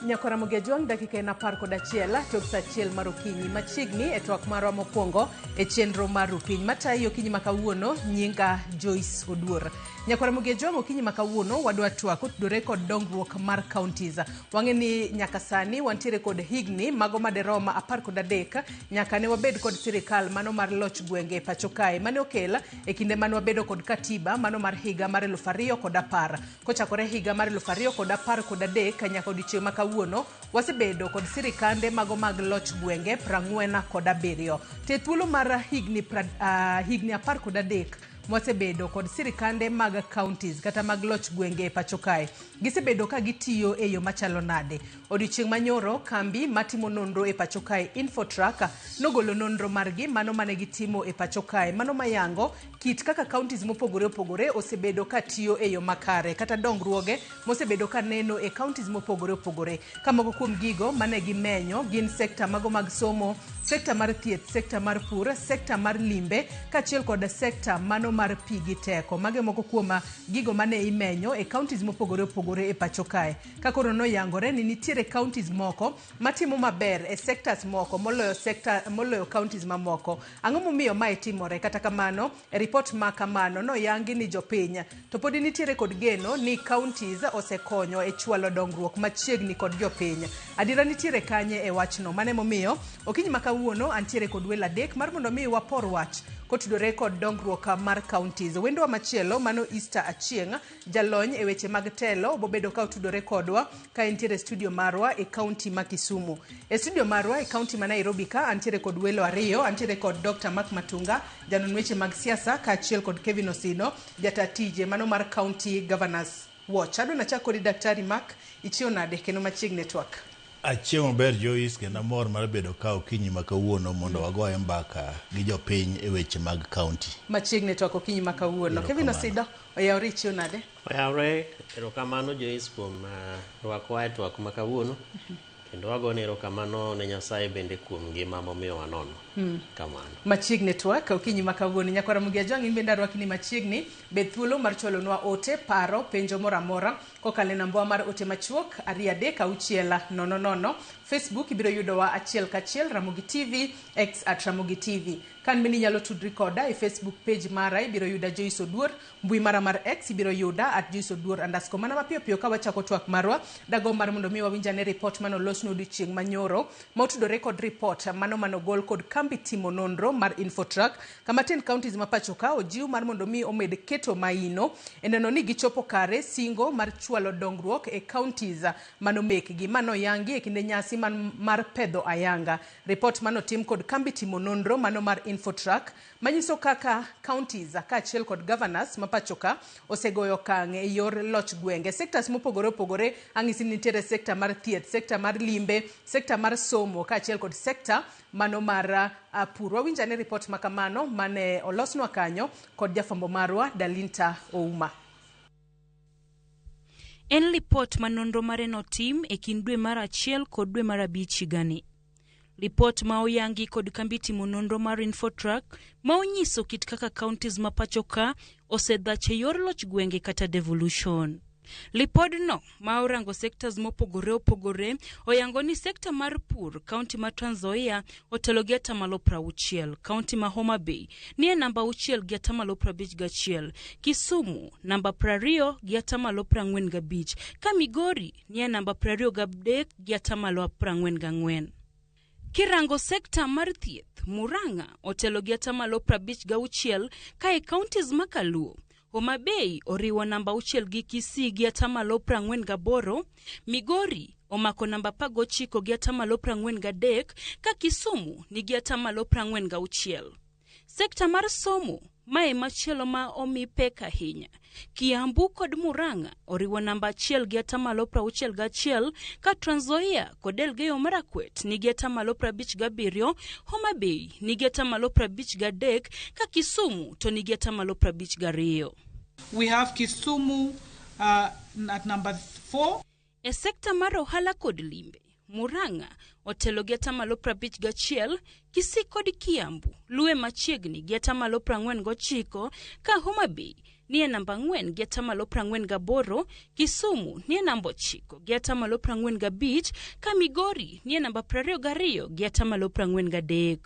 Nyakora Mogejwang' dakika en 11 tok sa 1 mar okinyi machiegni e twak marwa mokwongo e chenro mar Rupiny matayi okinyi ma kawuono. Nyinga Joyce Oduor. Nyakwara Mogejwang', okinyi ma kawuono wadwa twak otudore kod dongruok mar counties. Wang'e ni nyaka sani wantiere kod higni mago maderom 13 nyaka ne wabed kod sirikal mano mar loch gwenge e pacho kae mane okel e kinde mane wabedo kod katiba mano mar higa mar 2010. Kochakore higa mar 2013 nyaka odiochieng' ma kawuono, wasebedo kod sirikande mago mag loch gwenge 47. To e thuolo mar higni 13 mwasebedo kod sirikande mag counties kata mag loch gwenge e pacho kae, gisebedo ka gitiyo e yo machalo nade? Odiochieng' manyoro, kambi matimo nonro e pacho kae Infotrack nogolo nonro margi mano mane gitimo e pacho kae, mano mayango kit kaka counties mopogore opogore osebedo ka tiyo e yo makare kata dongruoge mosebedo ka neno e counties mopogore opogore, ka moko kuom gigo mane gimenyo gin sekta mago mag somo, sekta mar thieth, sekta mar pur, sekta mar limbe kaachiel kod sekta mano mar pi gi teko. Mage moko kuom gigo mane imenyo e counties mopogore opogore e pacho kae. Ka koro noyangore ni nitiere counties moko matimo maber e sectors moko moloyo sector moloyo counties mamoko. Ang'o momiyo mae timore? Kata kamano, e ripot ma kamano noyangi ni jopiny to podi nitiere kod geno ni counties osekonyo e chwalo dongruok machiegni kod jopiny. Adiera nitiere kanye e wachno? Mano emomiyo okinyi ma kawuono antiere kod welo adek mar mondo mi wapor wach kotudore kod dongruok mar counties. Wendwa machielo mano Easter Achieng', jalony e weche mag telo, obobedo ka otudore kodwa ka entiere e studio marwa e county ma Kisumu. E studio marwa e county ma Nairobi ka antiere kod welo ariyo, antiere kod Dr. Mark Matunga, janon weche mag siasa, kaachiel kod Kevin Osino, jata tije mano mar County Governors Watch. Adwa nachak kodi Daktari Mark, ichiew nade kendo machiegni e twak? Achiew maber Joyce, kendo amor mar bedo ka okinyi ma kawuono mondo wagoye mbaka gi jopiny e weche mag county. Machiegni e twak okinyi ma kawuono. Kevin Osido, oyawre, ichiew nade? Oyawre, erokamano Joyce kuom rwakowa e twak ma kawuono. Kendo wagone erokamano ne Nyasaye bende kuom ngima momiyowa nono. Kamano. Machiegni e twak okinyi ma kawuono. Nyakwara Mugi Ajwang', in bende arwaki ni machiegni. Bed thuolo mar chwalonwa ote, paro, penjo moro amora kokalo e nambwa mar ote machuok 23600. Facebook ibiro yudowa achiel kachiel Ramogi TV, X at Ramogi TV. Kan bende inyalo tudri koda e Facebook page mara, ibiro yuda Joyce Oduor. Mbui mara mar X ibiro yuda at Joyce Oduor underscore. Mana mapiyo piyo ka wachako twak marwa, dagomb mar mondo mi wawinj ane report mane olosnu odiochieng' manyoro motudore kod report mano manogol kod kambi timo nonro mar Infotrack, kama 10 counties ma pacho ka ojiw mar mondo mi omed keto maino e neno ni gichopo kare singo mar chwalo dongruok e counties mano mekgi. Ma noyangi e kinde nyasi mar pedho ayanga report manotim kod kambi timo nonro mano mar Infotrack, manyiso kaka counties kaachiel kod governors ma pacho ka osegoyo okang' e yor loch gwenge. Sectors mopogore opogore, ang'isi ni nitiere sector mar thieth, sector mar limbe, sector mar somo kaachiel kod sector mano mar pur. Wawinj ane report ma kamano mane olosnwa kanyo kod jafwambo marwa Dalinta Ouma. En lipot ma nonro mare notim e kind dwe mar 1 kod dwe mar 5 higani. Lipot ma oyangi kod kambi timo nonro mar Infotrack ma onyiso kit kaka counties ma pacho ka osedhach e yor loch gwenge kata devolution. Lipodno ma orango sectors mopogore opogore oyango ni sekta mar pur, county ma Trans Nzoia otelo gi atamalo 60, county ma Homa Bay ni e namba 6 gi atamalo 51, Kisumu namba 20 gi atamalo 45, ka Migori ni e namba 23 gi atamalo 44. Kirango sekta mar thieth, Murang'a otelo gi atamalo 56, ka e counties ma Kaluo, Homa Bay oriwo namba 6 gi Kisii gi atamalo 48, Migori omako namba 19 gi atamalo 43, ka Kisumu nigi atamalo 46. Sekta mar somo, mae machielo ma omi pek ahinya. Kiambu kod Murang'a oriwo namba 1 gi atamalo 61, ka Trans Nzoia kod Elgeyo Marakwet nigi atamalo 57, Homa Bay nigi atamalo 53, ka Kisumu to nigi atamalo 52. We have Kisumu at number 4. E sekta mar ohala kod limbe, Murang'a otelo gi atamalo 51, Kisii kod Kiambu luwe machiegni gi atamalo 49, ka Homa Bay nie namba 4 gi atamalo 48, Kisumu nie namba 9 gi atamalo 45, ka Migori nie namba 22 gi atamalo 43.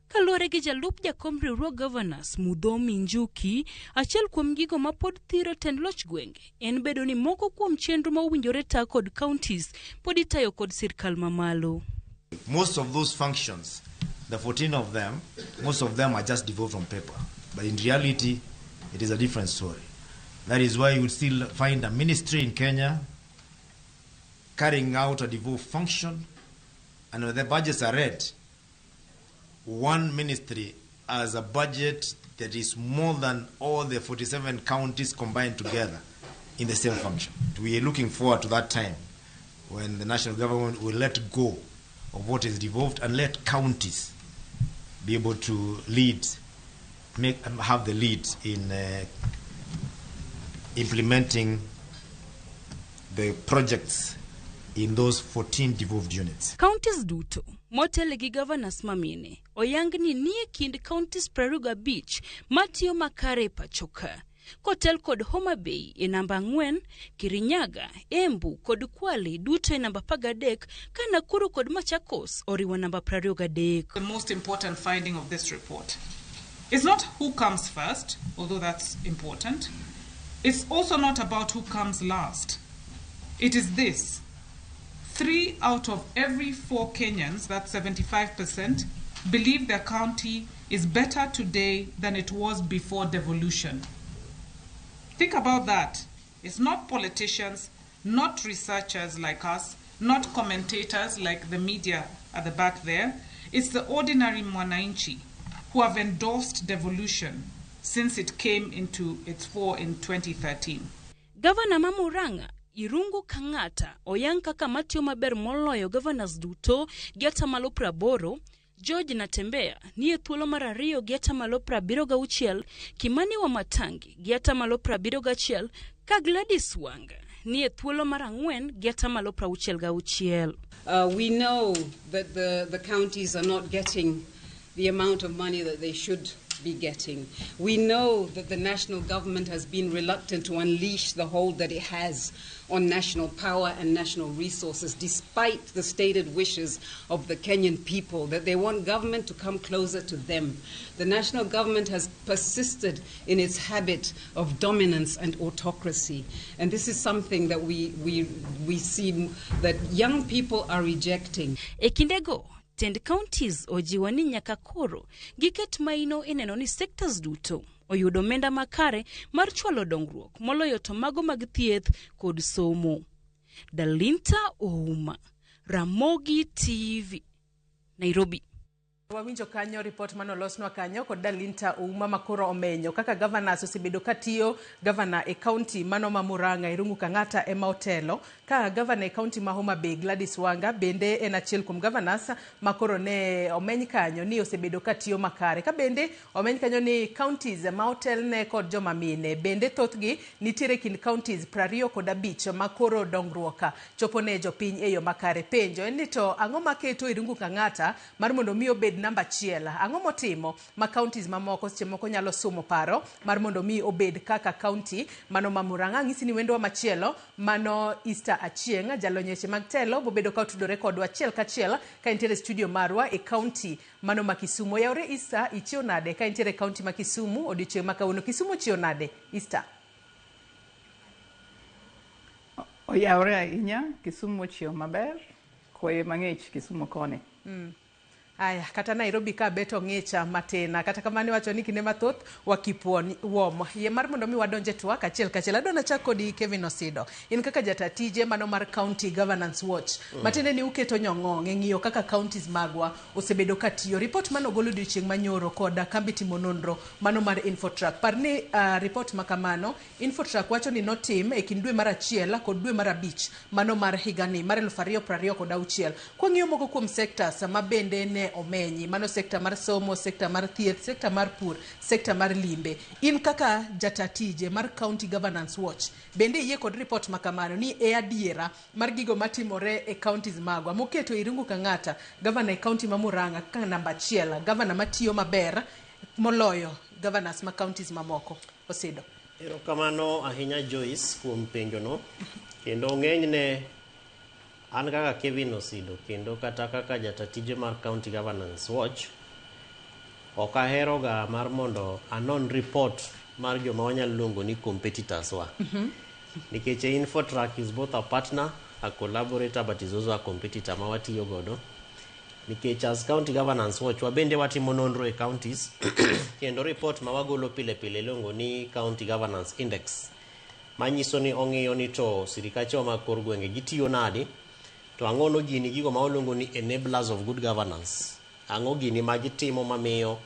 Kaluwore gi jalup jakom riwruog Governors Muthomi Njuki, achiel kuom gigo ma pod thiro tend loch gwenge en bedo ni moko kuom chenro ma owinjore ta kod counties pod itayo kod sirkal mamalo. Most of those functions, the 14 of them, most of them are just devolved from paper. But in reality, it is a different story. That is why you would still find a ministry in Kenya carrying out a devolved function, and when the budgets are read, one ministry has a budget that is more than all the 47 counties combined together in the same function. We are looking forward to that time when the national government will let go of what is devolved and let counties be able to lead, have the lead in implementing the projects in those 14 devolved units. Counties duto motelo gi governors mamine oyang ni nie kind counties 25 matiyo makare e pacho ka. Kotel kod Homa Bay e namba 4, Kirinyaga, Embu kod Kwale duto e namba 13, ka Nakuru kod Machakos oriwo namba 23. The most important finding of this report is not who comes first, although that's important. It's also not about who comes last. It is this. 3 out of every 4 Kenyans, that's 75%, believe their county is better today than it was before devolution. Think about that. It's not politicians, not researchers like us, not commentators like the media at the back there. It's the ordinary mwananchi who have endorsed devolution since it came into its fore in 2013. Gavana ma Murang'a Irungu Kang'ata oyang kaka matiyo maber moloyo governors duto gi atamalo 80, George Natembeya nie thuolo mar 2 gi atamalo 76, Kimani Wamatangi gi atamalo 71, ka Gladys Wanga nie thuolo mar 4 gi atamalo 66. We know that the counties are not getting the amount of money that they should be getting. We know that the national government has been reluctant to unleash the hold that it has on national power and national resources, despite the stated wishes of the Kenyan people that they want government to come closer to them. The national government has persisted in its habit of dominance and autocracy. And this is something that we see that young people are rejecting. E kindego, tend counties ojiwo ni nyaka koro giket maino e neno ni sectors duto oyudo omenda makare mar chwalo dongruok moloyo to mago mag thieth kod somo. Dalinta Ouma, Ramogi TV, Nairobi. Wawinjo kanyo report manolosnwa kanyo kod Dalinta Ouma makoro omenyo kaka governors osebedo katiyo. Governor e county mano ma Murang'a Irungu Kang'ata ema otelo, ka governor e county ma Homa Bay Gladys Wanga bende en achiel kuom governors makoro ne omeny kanyo ni osebedo katiyo makare, ka bende omeny kanyo ni counties ma otelne kod joma mine bende thothgi nitiere kind counties 25 makoro dongruok chopo ne jopiny e yo makare. Penjo en ni to ang'o maketo Irungu Kang'ata mar mondo mi obed namba 1? Ang'o motimo ma counties mamoko seche moko nyalo sumo paro mar mondo mi obed kaka county mano ma Murang'a? Ang'isi ni wendwa machielo mano Easter Achieng', jalony weche mag telo, bobedo ka otudore kodwa achiel kachiel ka entiere studio marwa e county mano ma Kisumu. Oyawre Easter, ichiew nade ka entiere county ma Kisumu odiochieng' ma kawuono? Kisumu ochiew nade, Easter? Oyawre ahinya, Kisumu ochiew maber, koyo mang'ich Kisumu koni. Aya, kata Nairobi ka beto ng'icha matin, kata kamano iwacho ni kinde mathoth wakipuon wom. Yie mar mondo mi wadonje twak achiel kachiel, adwa nachak kodi Kevin Osido. In kaka jata tije mano mar County Governance Watch, matiende ni uketo nyong'ong' e ng'iyo kaka counties magwa osebedo katiyo. Report mano ogol odiochieng' manyoro kod kambi timo nonro mano mar Infotrack. Par ni report makamano Infotrack wacho ni notim e kind dwe mar 1 kod dwe mar 5 mano mar higani mar 2026. Kwang'iyo moko kuom sectors ma bende ne omenyi, mano sekta mar somo, sekta mar thieth, sekta mar pur, sekta mar limbe. In kaka jata tije mar County Governance Watch, bende iyie kod report makamano ni e adiera mar gigo matimore e counties magwa moketo Irungu Kang'ata, governor e county ma Murang'a kaka namba 1, governor matiyo maber moloyo governors ma counties mamoko? Osido. Erokamano ahinya Joyce kuom penjono. Kendo ng'enyne an kaka Kevin Osido kendo kata kaka jata tije mar County Governance Watch, ok ahero ga mar mondo anon report mar joma wanyalo luongo ni competitors wa. Nikech Infotrack is both a partner, a collaborator, but is also a competitor ma watiyo godo. Nikech as County Governance Watch, wabende watimo nonro e counties, kendo report ma wagolo pile pile iluongo ni County Governance Index, manyiso ni ong'iyo ni to sirikachewa mag kor gwenge gitiyo nade, to ang'o no gini gigo ma waluongo ni enablers of good governance. Ang'o gini ma gitimo mamiyo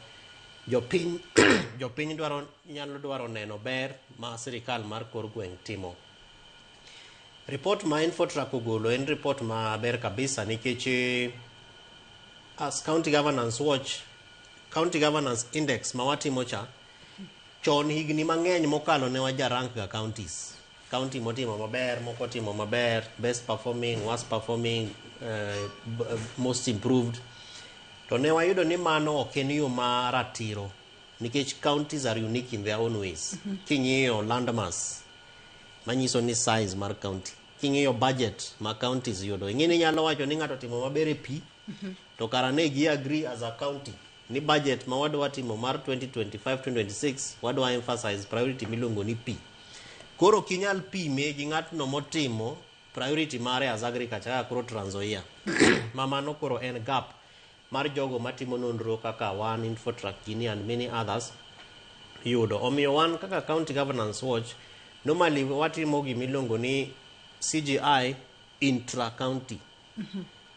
jopiny dwaro nyalo dwaro neno ber ma sirikal mar kor gweng' timo. Report ma Infotrack ogolo en report maber kabisa nikech as County Governance Watch, County Governance Index ma watimo cha, chon higni mang'eny mokalo ne waja rank ga counties. County motimo maber, moko timo maber, best performing, worst performing, most improved. To ne wayudo ni mano ok en yo ma ratiro nikech counties are unique in their own ways. King'iyo landmass, manyiso ni size mar county. King'iyo budget ma counties yudo, ing'e ni inyalo wacho ni ng'ato timo maber e pi, to kara ne gi agree as a county ni budget ma wadwa timo mar 2025-2026 wadwa emphasize priority miluongo ni pi. Koro ok inyal pime gi ng'atno motimo priority mare as agriculture kaka koro Trans Nzoia. Ma mano koro en gap mar jogo matimo nonro kaka wan Infotrack gini and many others yudo. Omiyo wan kaka County Governance Watch normally watimo gimiluongo ni CGI intra county.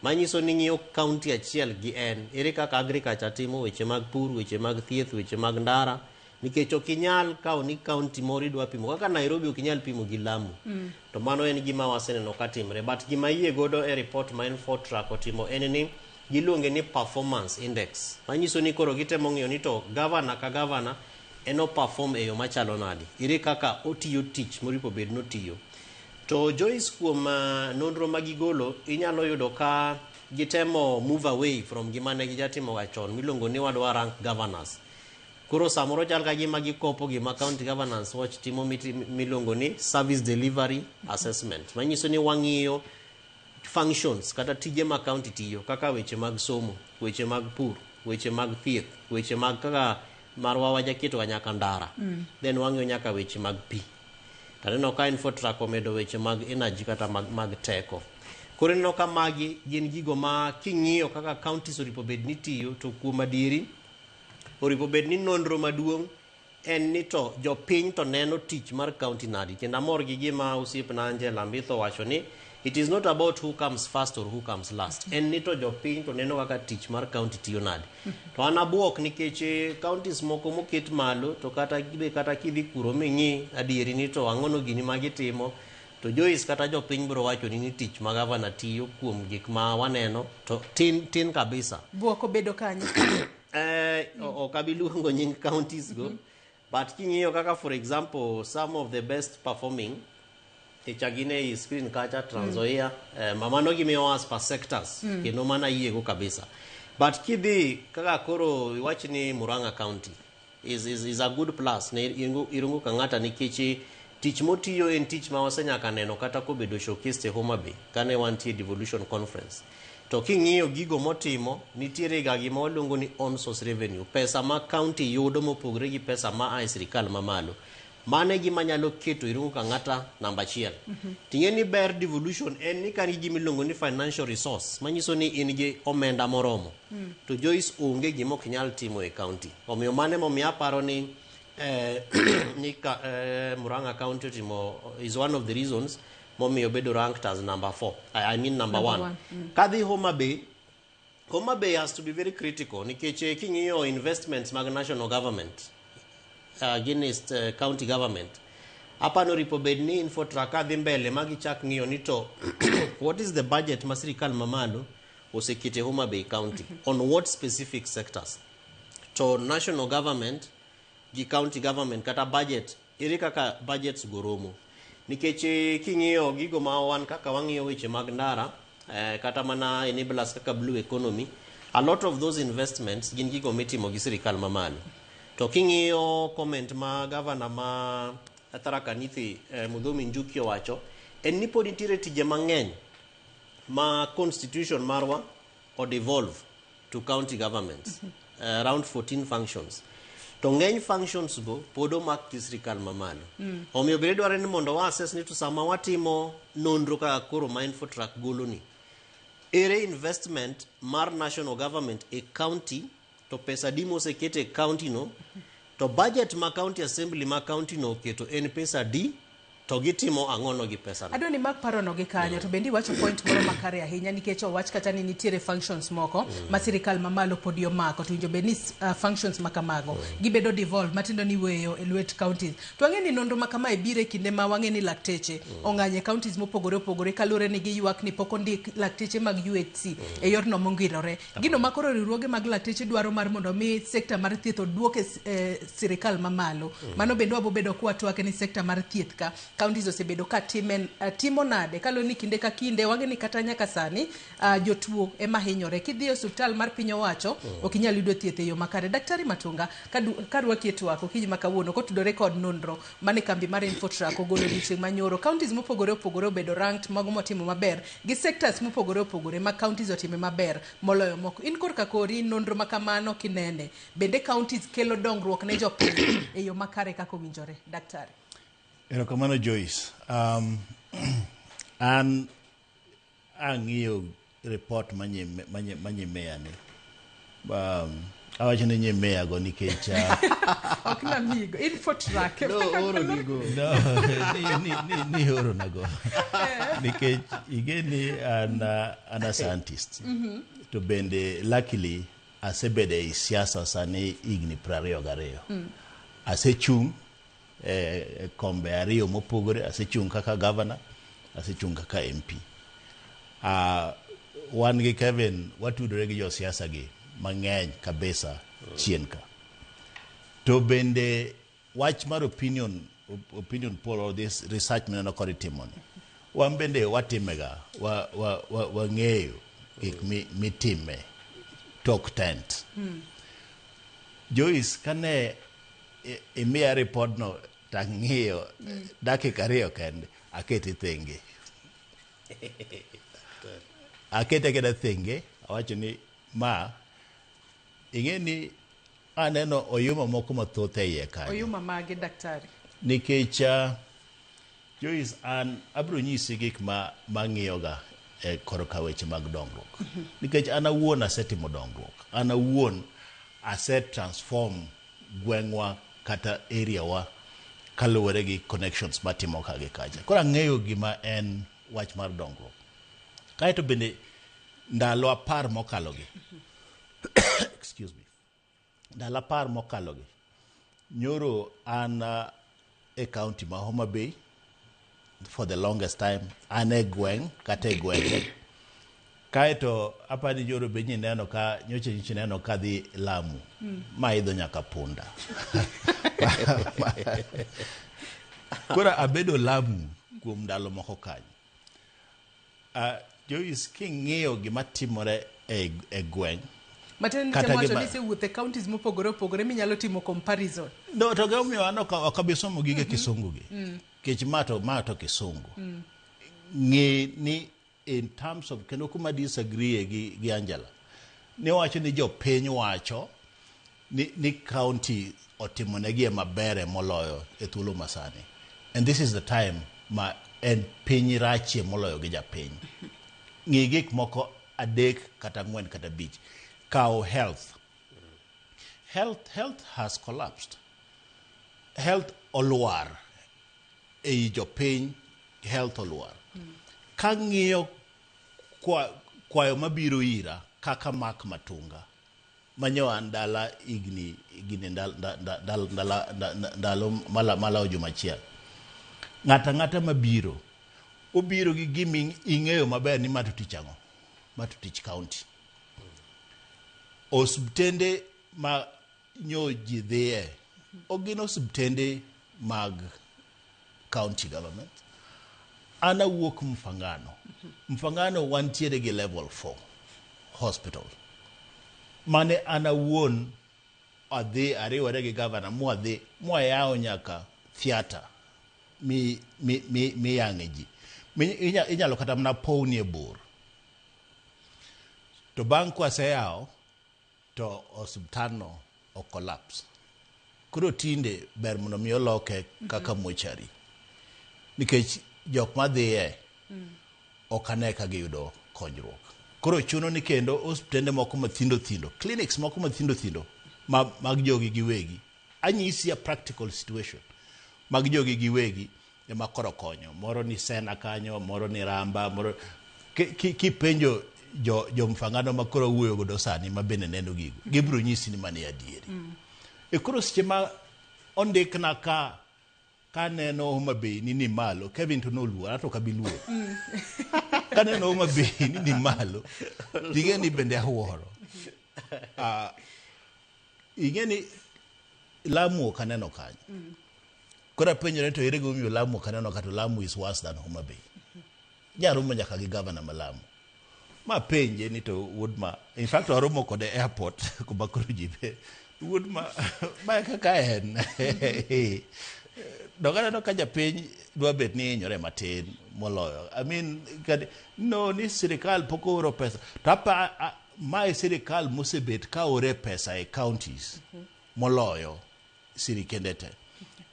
Manyiso ni ng'iyo county achiel gi en ere kaka agriculture timo weche mag pur, weche mag thieth, weche mag ndara, nikech ok inyal kawo ni county moro idwa pimo kaka Nairobi ok inyal pimo gi Lamu. To mano en gima waseneno ka timre. But gima yie godo e report ma Infotrack otimo en ni giluonge ni performance index. Manyiso ni koro gitemo ng'iyo ni to governor ka governor en o perform e yo machalo nade. Ere kaka otiyo tich moripo bed notiyo. To Joyce kuom nonro ma gigolo inyalo yudo ka gitemo move away from gima ne gijatimo ga chon miluongo ni wadwa rank governors. Koro samoro chal ka gima gikopo gima County Governance Watch timo miluongo ni service delivery assessment. Manyiso ni wang'iyo functions kata tije ma county tiyo kaka weche mag somo, weche mag pur, weche mag thieth, weche mag kaka marwa wajaketo ga nyaka ndara. Then wang'iyo nyaka weche mag pi. Taneno ka Infotrack omedo weche mag energy kata mag teko. Koro ineno ka magi gin gigo ma king'iyo kaka counties oripo bed ni tiyo to kuom adieri oripo bed ni nonro maduong' en ni to jopiny to neno tich mar county nadi. Kendo amor gi gima osiepna Angela Mbitho wacho ni it is not about who comes first or who comes last. En ni to jopiny to neno kaka tich mar county tiyo nadi. To an abuok nikech counties moko moket malo to kata be kata kidhi kuro ming'i adieri ni to ang'ono gini ma gitimo to Joyce kata jopiny biro wacho ni tich ma gavana tiyo kuom gik ma waneno to tin tin kabisa. Buok obedo kanye? Ok abi luongo nying counties go. But king'iyo kaka for example some of the best performing ichagine e screen kacha Trans Nzoia, mano gimiyowa as per sectors kendo mano ayiego kabisa. But kidhi kaka koro iwach ni Murang'a County is a good plus ne Irungu Kang'ata nikech tich motiyo en tich ma wasenyaka neno kata kobedo showcased e Homa Bay kane wantie devolution conference. To king'iyo gigo motimo, nitiere ga gima waluongo ni own source revenue, pesa ma county yudo mopogore gi pesa ma a e sirikal mamalo. Mano e gima nyalo keto Irungu Kang'ata namba achiel. Ting'e ni ber devolution en ni ka in gi gima iluongo ni financial resource, manyiso ni in gi omenda moromo. To Joyce onge gima ok nyal timo e county. Omiyo mano emomiyo aparo ni Murang'a County otimo is one of the reasons momiyo bedo ranked as number 4. I mean number Number 1. one. Kadhi Homa Bay, Homa Bay has to be very critical nikech king'iyo investments mag national government against county government, apano ripo bed ni Infotrack kadhi mbele ma gichak ng'iyo ni to what is the budget ma sirikal mamalo osekete Homa Bay County on what specific sectors, to national government gi county government kata budget ere kaka budgets go romo nikech king'iyo gigo ma wan kaka wang'iyo weche mag ndara kata mana enablers kaka blue economy, a lot of those investments gin gigo mitimo gi sirikal mamalo. To king'iyo comment ma governor ma Tharaka Nithi Muthomi Njuki owacho en ni pod nitiere tije mang'eny ma constitution marwa o devolve to county governments, around 14 functions, to ng'eny functions go pod omak gi sirikal mamalo. Omiyo bende dwarore ni mondo wa assess ni to sama watimo nonro kaka koro ma Infotrack golo ni, ere investment mar national government e county, to pesa di moseket e county no, to budget ma county assembly ma county no oketo en pesa di, to gitimo ang'ono gi pesa no. Adwa ni mak parono gi kanyo, to bende iwacho point moro makare ahinya, nikech owach kata ni nitiere functions moko ma sirikal mamalo podi omako, to winjo bed ni functions ma kamago gibedo devolved matindo ni weyo e lwet counties. To wang'e ni nonro ma kamae biro e kinde ma wang'e ni lakteche ong'anyo e counties mopogore opogore, kaluwore ni giywak ni pok ondik lakteche mag UHC e yorno mongirore. Gino ma koro riwruoge mag lakteche dwaro mar mondo mi sekta mar thieth oduok e sirikal mamalo. Mano bende wabobedo kwatwake ni sekta mar thieth ka counties osebedo ka timo nade, kaluwore ni kinde ka kinde wang'e ni kata nyaka sani jotuo ema hinyore. Kidhi e osiptal mar piny owacho, ok inyal yudo thieth e yo makare. Daktari Matunga, karwaki e twak okinyi ma kawuono kotudore kod nonro mane kambi mar Infotrack ogolo odiochieng' manyoro, counties mopogore opogore obedo ranked mago motimo maber gi sectors mopogore opogore ma counties otime maber moloyo moko. In korka kori, nonro ma kamano kinene, bende counties kelo dongruok ne jopiny e yo makare kaka owinjore, daktari? Erokamano, Joyce. An ang'iyo report manyimea ni. Awacho ni nyimea go nikech Ok namigo Infotrack. No, oro gigo. No, ni oro nago. Nikech ing'e ni an a scientist. To bende luckily asebedo ei siasa sani higni 22. Asechung' e kombe ariyo mopogore, asechung' kaka governor, asechung' kaka MP. Wan gi Kevin watudore gi josiasa gi mang'eny kabisa chien ka. To bende wach mar opinion poll or this research mineno kod itimoni, wan bende watimega, wang'eyo gik mitime tok tent. Joyce, kane imiya report no tang'iyo dakika 2 kende, akete thenge. Akete keda thenge, awacho ni ma ing'e ni aneno oyuma moko mathoth e iye kanyo. Oyuma mage, daktari? Nikech Joyce, an abiro nyisi gik ma mang'iyoga e korka weche mag dongruok. Nikech an awuon asetimo dongruok. An awuon ase transform gweng'wa kata area wa kaluwore gi connections matimo ka gi kacha. Koro ang'eyo gima en wach mar dongruok. Kaeto bende ndalo 10 mokalogi, excuse me, ndalo 10 mokalogi, nyoro an e county ma Homa Bay for the longest time, an e gweng' kata e gwenge. Kaeto apani nyoro be nyineno ka nyocha neno ka dhi Lamu, ma idho nyaka punda. Koro abedo Lamu kuom ndalo moko kanyo. Joyce, king'iyo gima timore e gweng', Matiende ni kata temo wacho gima ni isewuotho e counties mopogore opogore minyalo timo comparison. No, to gimomiyo an ok abi somo gige kisungu gi. Nikech ma to kisungu. Ng'e ni in terms of, kendo kuma disagree gi Angela, ni wacho ni jopiny wacho ni county otimonegi maber moloyo e thuolo masani. And this is the time ma en piny rachie moloyo gi japiny. Ng'i gik moko 3 kata 4 kata 5. Kaw health. Health has collapsed. Health olwar. Ei jopiny, health olwar. Kang'iyo kwayo mabiro ira kaka Mark Matunga, manyo an dala higni ndalo malawo juma achiel. Ng'ato ang'ata mabiro, obiro gi gima ing'eyo maber ni ma to tich ang'o? Ma to tich county. Osiptende ma nyo ji dhiye, ok gin osiptende mag county government. An awuok Mfangano. Mfangano wantiere gi level 4 hospital. Mane an awuon adhi ariwore gi governor mwadhi mwayawo nyaka theatre. mi mi mi miyang'e ji. Inyalo kata mana powni e bur. To bang' kwaseyawo to osiptandno o collapse. Koro tinde ber mondo mi oloke kaka mochari. Nikech jok madhiye ok ane ka giyudo konyruok. Koro chuno ni kendo osiptende moko mathindo thindo, clinics moko mathindo thindo mag jogi giwegi. Anyisi a practical situation mag jogi giwegi ema koro konyo. Moro ni Sena kanyo, moro ni Ramba, moro kipenjo jo Mfangano ma koro wuoyo godo sani ma bende neno gigo, gibiro nyisi ni mano e adieri. E koro seche ma ondikna ka kaneno Homa Bay ni malo, Kevin to noluor, ato ok abi luor. Kaneno Homa Bay ni malo, ting'e ni bende awuoro. Ing'e ni Lamu ok aneno kanyo. Koro apenjore to ere gimomiyo Lamu ok aneno ka to Lamu is worse than Homa Bay. Jaromo nyaka gi gavana ma Lamu. Ma penje ni to wuod ma, in fact waromo kode airport kuma koro ji be. Wuod ma, ma kaka en. Dok aneno ka japiny dwa bet ni hinyore matin moloyo. I mean, no ni sirikal pok ooro pesa. To apa, mae sirikal mosebet ka ore pesa e counties moloyo sirikende te.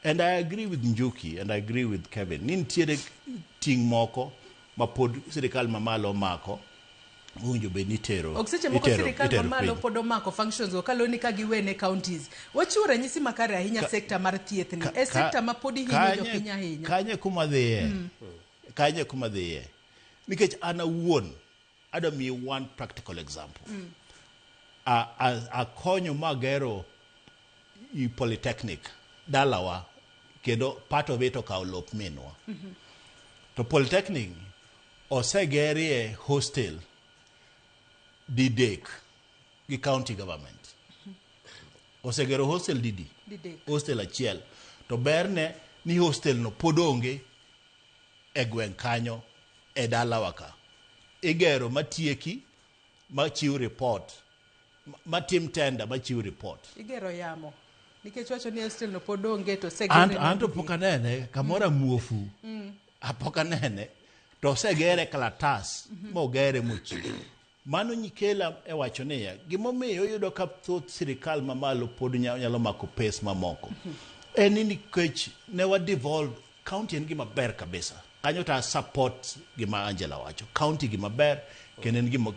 And I agree with Njuki and I agree with Kevin. Ni nitiere ting' moko ma pod sirikal mamalo omako owinjo bed ni itero Ok seche moko sirikal mamalo pod omako functions go kaluwore ni ka giwene counties. Wachiwo ranyisi makare ahinya sekta mar thieth ni. E sekta ma pod ihinyo jopiny ahinya. Kanye kuma dhiye? Kanye kuma dhiye? Nikech an awuon adwa miyi one practical example. Akonyo magero i polytechnic dalawa kendo part of it okawo lop minwa. To polytechnic osegerie hostel didek gi county government. Osegero hostel didi? Didek. Hostel achiel. To berne ni hostel no pod onge e gweng' kanyo e dalawa ka. Igero matieki machiw report, matim tender machiw report. Igero yamo. Nikech wacho ni hostel no pod onge to osegere. An to pok anene kamoro amuofu. Pok anene to osegere kalatas mogere mochiw. Mano nyikela e wacho niya, gimomiyo iyudo ka thoth sirikal mamalo pod nyalo mako pes mamoko. En ni nikech ne wa devolve county en gima ber kabisa. Kanyo ta support gima Angela wacho. County gima ber kendo en gima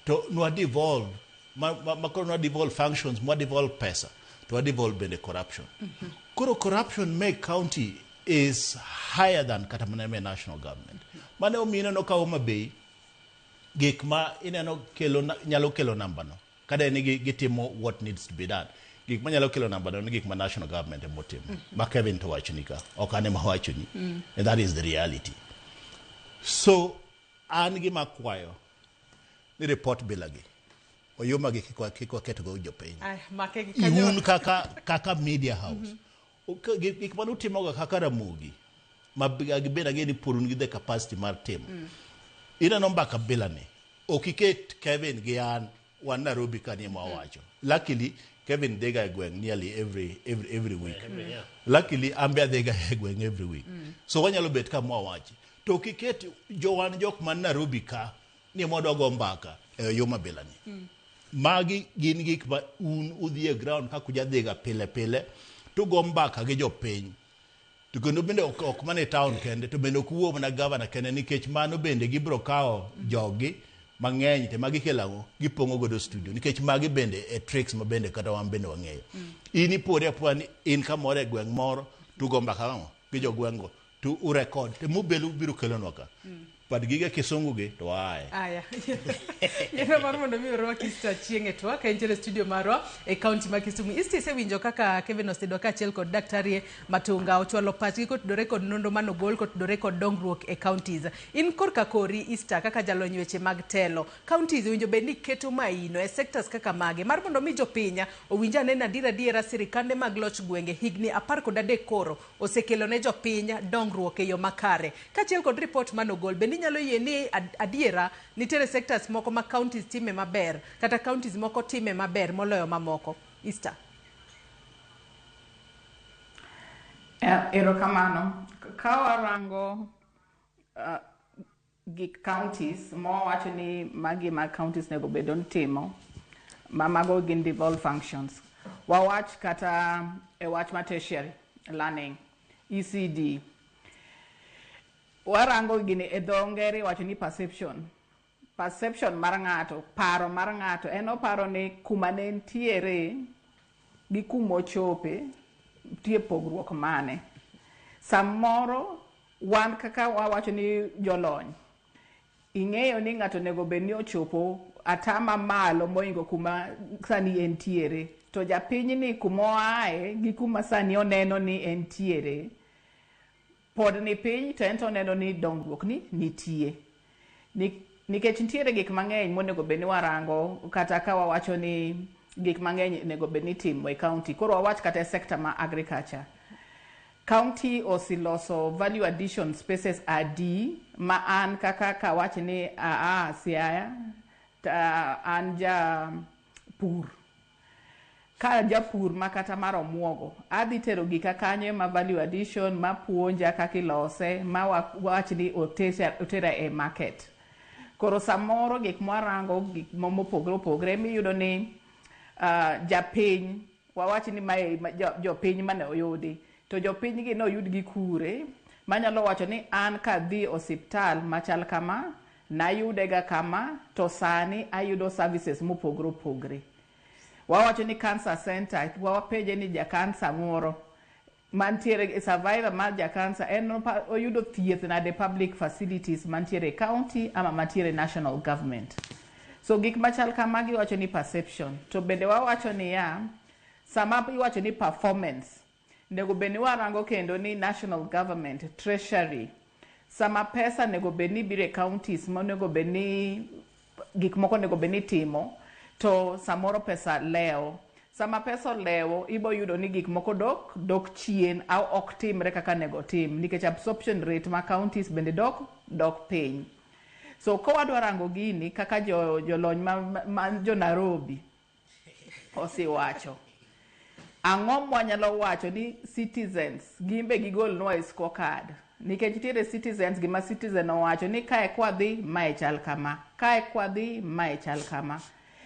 to nwa devolve ma koro nwa devolve functions, mwa devolve pesa, to wa devolve bende corruption. Koro corruption me county is higher than kata mana me national government. Mane omiyo ineno ka Homa Bay gik ma ineno kelo nyalo kelo namba no. Kada ni gitimo what needs to be done. Gik ma nyalo kelo namba no ni gik ma national government ema otimo. Ma Kevin to wacho ni ka, ok an ema wacho ni. And that is the reality. So an gima akwayo ni report bila gi. Oyuma gi kik waketgo jopiny. Ay, make gi kanyo. Un kaka media house. Gik mane utimoga kaka Ramogi, ma bende ang'e ni pod un gi the capacity mar timo. Ineno mbaka bila ni, ok iket Kevin gi an wan Nairobi ka ni ema wawacho. Luckily, Kevin dhiga e gweng' nearly every week. Luckily, an be adhiga e gweng' every week. So wanyalo bet ka mwawachi. To ok iket jowan jok man Nairobi ka ni ema wadwa go mbaka e oyuma bila ni. Magi gin gik ma un udhi e ground kaka ujadhiga pile pile to go mbaka gi jopiny. To kendo bende ok mana e town kende, to bende ok wuo mana gavana kende nikech mano bende gibiro kawo jogi mang'eny te magi kelo ang'o gipong'o godo studio nikech magi bende e tricks ma bende kata wan bende wang'eyo. In ipori apoya ni in kamoro e gweng' moro to ugo mbaka ang'o gi jogweng' go to urekod to mubelu biro kelonwa ka. But gige kisungu gi to aye. Aya. Yiero mar mondo mi orwak Easter chieng' e twak ka entiere e studio marwa e kaunti ma Kisumu. Easter isewinjo kaka Kevin Osidwa kaachiel kod Daktari Matunga ochwalo pachgi kotudore kod nonro manogol kotudore kod dongruok e counties. In korka kori Easter kaka jalony weche mag telo, counties owinjo bed ni keto maino e sectors kaka mage mar mondo mi jopiny owinj ane ni adier adiera sirikande mag loch gwenge higni 13 koro osekelo ne jopiny dongruok e yo makare. Kaachiel kod report manogol, bende inyalo yie ni adiera nitiere sectors moko ma counties time maber kata counties moko time maber moloyo mamoko? Easter. Erokamano. Ka warango gik counties mawawacho ni magi ma counties nego bed ni timo, ma mago gin devolved functions. Wawach kata e wach ma tertiary learning, ECD. Warango gini e dho ngere iwacho ni perception. Perception mar ng'ato, paro mar ng'ato, en oparo ni kuma ne entiere gi kumochope nitie pogruok mane. Samoro wan kaka wawacho ni jolony, ing'eyo ni ng'ato onego bed ni ochopo atama malo moingo kuma sani entiere. To japiny ni kuma oaye gi kuma sani oneno ni entiere pod ni piny, to en to oneno ni dongruok ni nitie. Nikech nitiere gik mang'eny monego bed ni warango, kata ka wawacho ni gik mang'eny onego bed ni itimo e county. Koro wawach kata e sector ma agriculture. County osiloso value addition spaces adi ma an kaka kawach ni aa Siaya, ta an ja pur. Ka japur ma kata mar omuogo, adhi tero gika kanyo ma value addition, ma puonja kaka ilose, ma wach ni otera e market. Koro samoro gik mwarango gik mopogore opogore miyudo ni japiny, wawach ni mae jopiny mane oyudi, to jopiny gi noyud gi kure, manyalo wacho ni an kadhi osiptal machal kama, nayude ga kama, to sani ayudo services mopogore opogore. Wawacho ni cancer center, wapenje ni ja cancer moro mantiere, survivor mar ja cancer, en oyudo thieth nade public facilities mantiere e county ama mantiere national government. So gik machal kamagi iwacho ni perception. To bende wawacho niya, sama iwacho ni performance, nego bed ni warango kendo ni national government, treasury, sama pesa nego bed ni biro e counties monego bed ni gik moko onego bed ni itimo, to samoro pesa lewo. Sama pesa olewo, ibo yudo ni gik moko dok chien au ok timre kaka nego tim, nikech absorption rate ma counties bende dok piny. So ka wadwa rango gini kaka jolony ma jo Nairobi osewacho, ang'o mwanyalo wacho ni citizens gimbe gigolnwa e scorecard? Nikech nitiere citizens, gima citizen owacho ni kae kwadhi mae chal kama, kae kwadhi mae chal kama.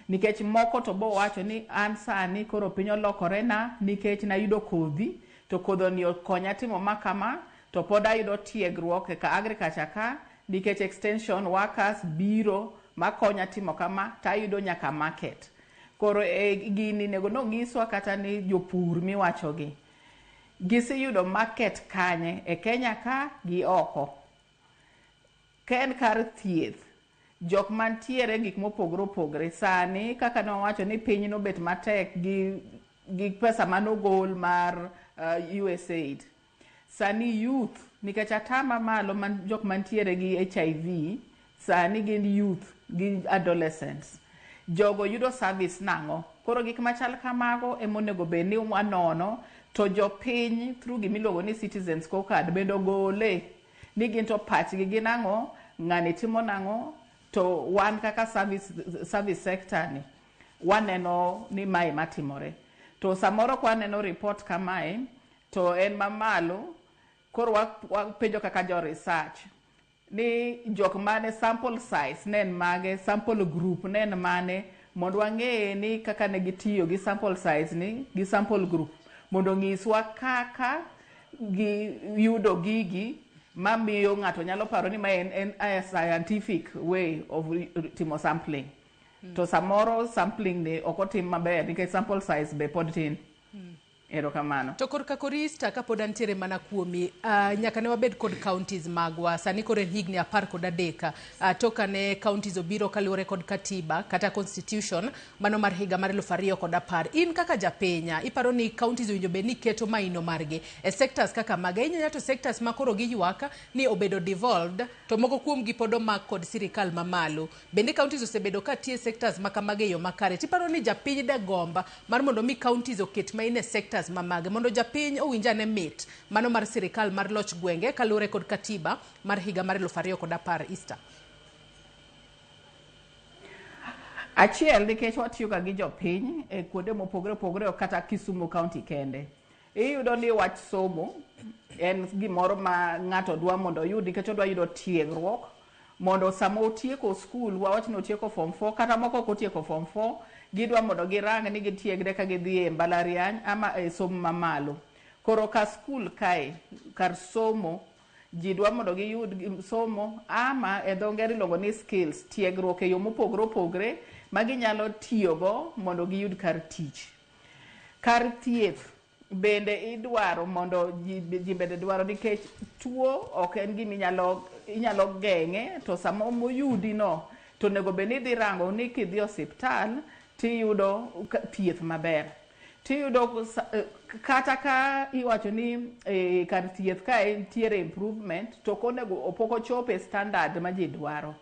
Nikech moko to bo wacho ni an sani koro piny olokore na nikech nayudo kodhi, to kodho ni okonya timo ma kama, to pod ayudo tiegruok e ka agriculture ka, nikech extension workers biro makonya timo kama, tayudo nyaka market. Koro e gini nego nonyiswa kata ni jopur miwachogi giseyudo market kanye e Kenya ka gi oko. Ka en kar thieth, jok mantiere gik mopogore opogore sani kaka ne wawacho ni piny nobet matek gi pesa manogol mar USAID. Sani youth, nikech atama malo man, jok mantiere gi HIV sani gin youth gi adolescents. Jogo yudo service nang'o? Koro gik machal kamago emonego bed ni wanono, to jopiny through gimiluongo ni citizen scorecard bende ogole ni gin to pachgi gin ang'o, ng'ani timo nang'o, to wan kaka service sector ni waneno ni mae matimore. To samoro kwa waneno report kamae to en mamalo, koro wapenjo kaka jo research ni jok mane sample size ne en mage, sample group ne en mane, mondo wang'e ni kaka ne gitiyo gi sample size ni gi sample group, mondo onyiswa kaka giyudo gigi mamiyo ng'ato nyalo paro ni mae en a scientific way of timo sampling. To samoro sampling ni ok otim maber nikech sample size be pod tin. Erokamano. To korka korista kapod antiere mana kuomi, nyaka ne wabed kod counties magwa. Sani koro en higni 13 toka ne counties obiro kaluwore kod katiba kata constitution mano mar higa mar 2010. In kaka japinya, iparo ni counties owinjo bed ni keto maino margi e sectors kaka mage? Ahinya to sectors ma koro giywak ni obedo devolved, to moko kuomgi pod omak kod sirikal mamalo. Bende counties osebedo ka tiyo e sectors ma kamagi e yo makare? Tiparo ni japiny degomba mar mondo mi counties oket maino e sectors mamage mondo japiny owinj ane mit mano mar sirikal mar loch gwenge kaluwore kod katiba mar higa mar 2010, Easter? Achiel, nikech watiyo ga gi jopiny e kuonde mopogore opogore, ok kata Kisumu County kende. Iyudo ni wach somo en gimoro ma ng'ato dwa mondo oyud nikech odwa yudo tiegruok mondo sama otieko skul, wawach ni otieko form 4 kata moko ok otieko form 4, gidwa mondo girang ni gitiegre ka gidhi e mbalariany ama e somo mamalo. Koro ka skul kae, kar somo, ji dwa mondo giyud somo ama e dho ngere iluongo ni skills, tiegruok e yo mopogore opogre ma ginyalo tiyogo mondo giyud kar tich. Kar thieth bende idwaro mondo ji, ji bende dwaro nikech tuo ok en gima inyalo, inyalo geng'e to sama moyudi no to onego bed ni idhi rango ni kidhi osiptal tiyudo thieth maber. Tiyudo kata ka iwacho ni kar thieth kae nitiere improvement to ok onego pok ochopo e standard ma ji dwaro.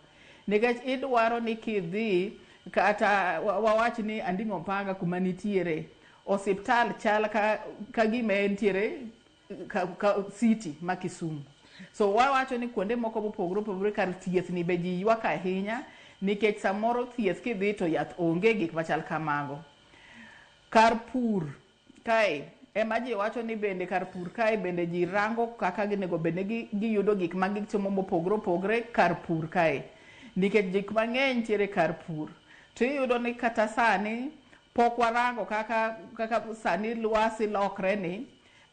Nikech idwaro ni kidhi kata wawach ni Anding'o Mpanga kuma nitiere osiptal chal ka gima entiere ka city ma Kisumu. So wawacho ni kuonde moko mopogore opogore kar thieth ni be ji ywak ahinya nikech samoro thieth kidhi to yath onge, gik machal kamago. Kar pur kae ema ji wacho ni bende kar pur kae bende ji rango kaka ginego bed ni giyudo gik ma gitimo mopogore opogore kar pur kae. Nikech gik mang'eny nitiere kar pur. To iyudo ni kata sani pok warango kaka sani lwasi lokre ni,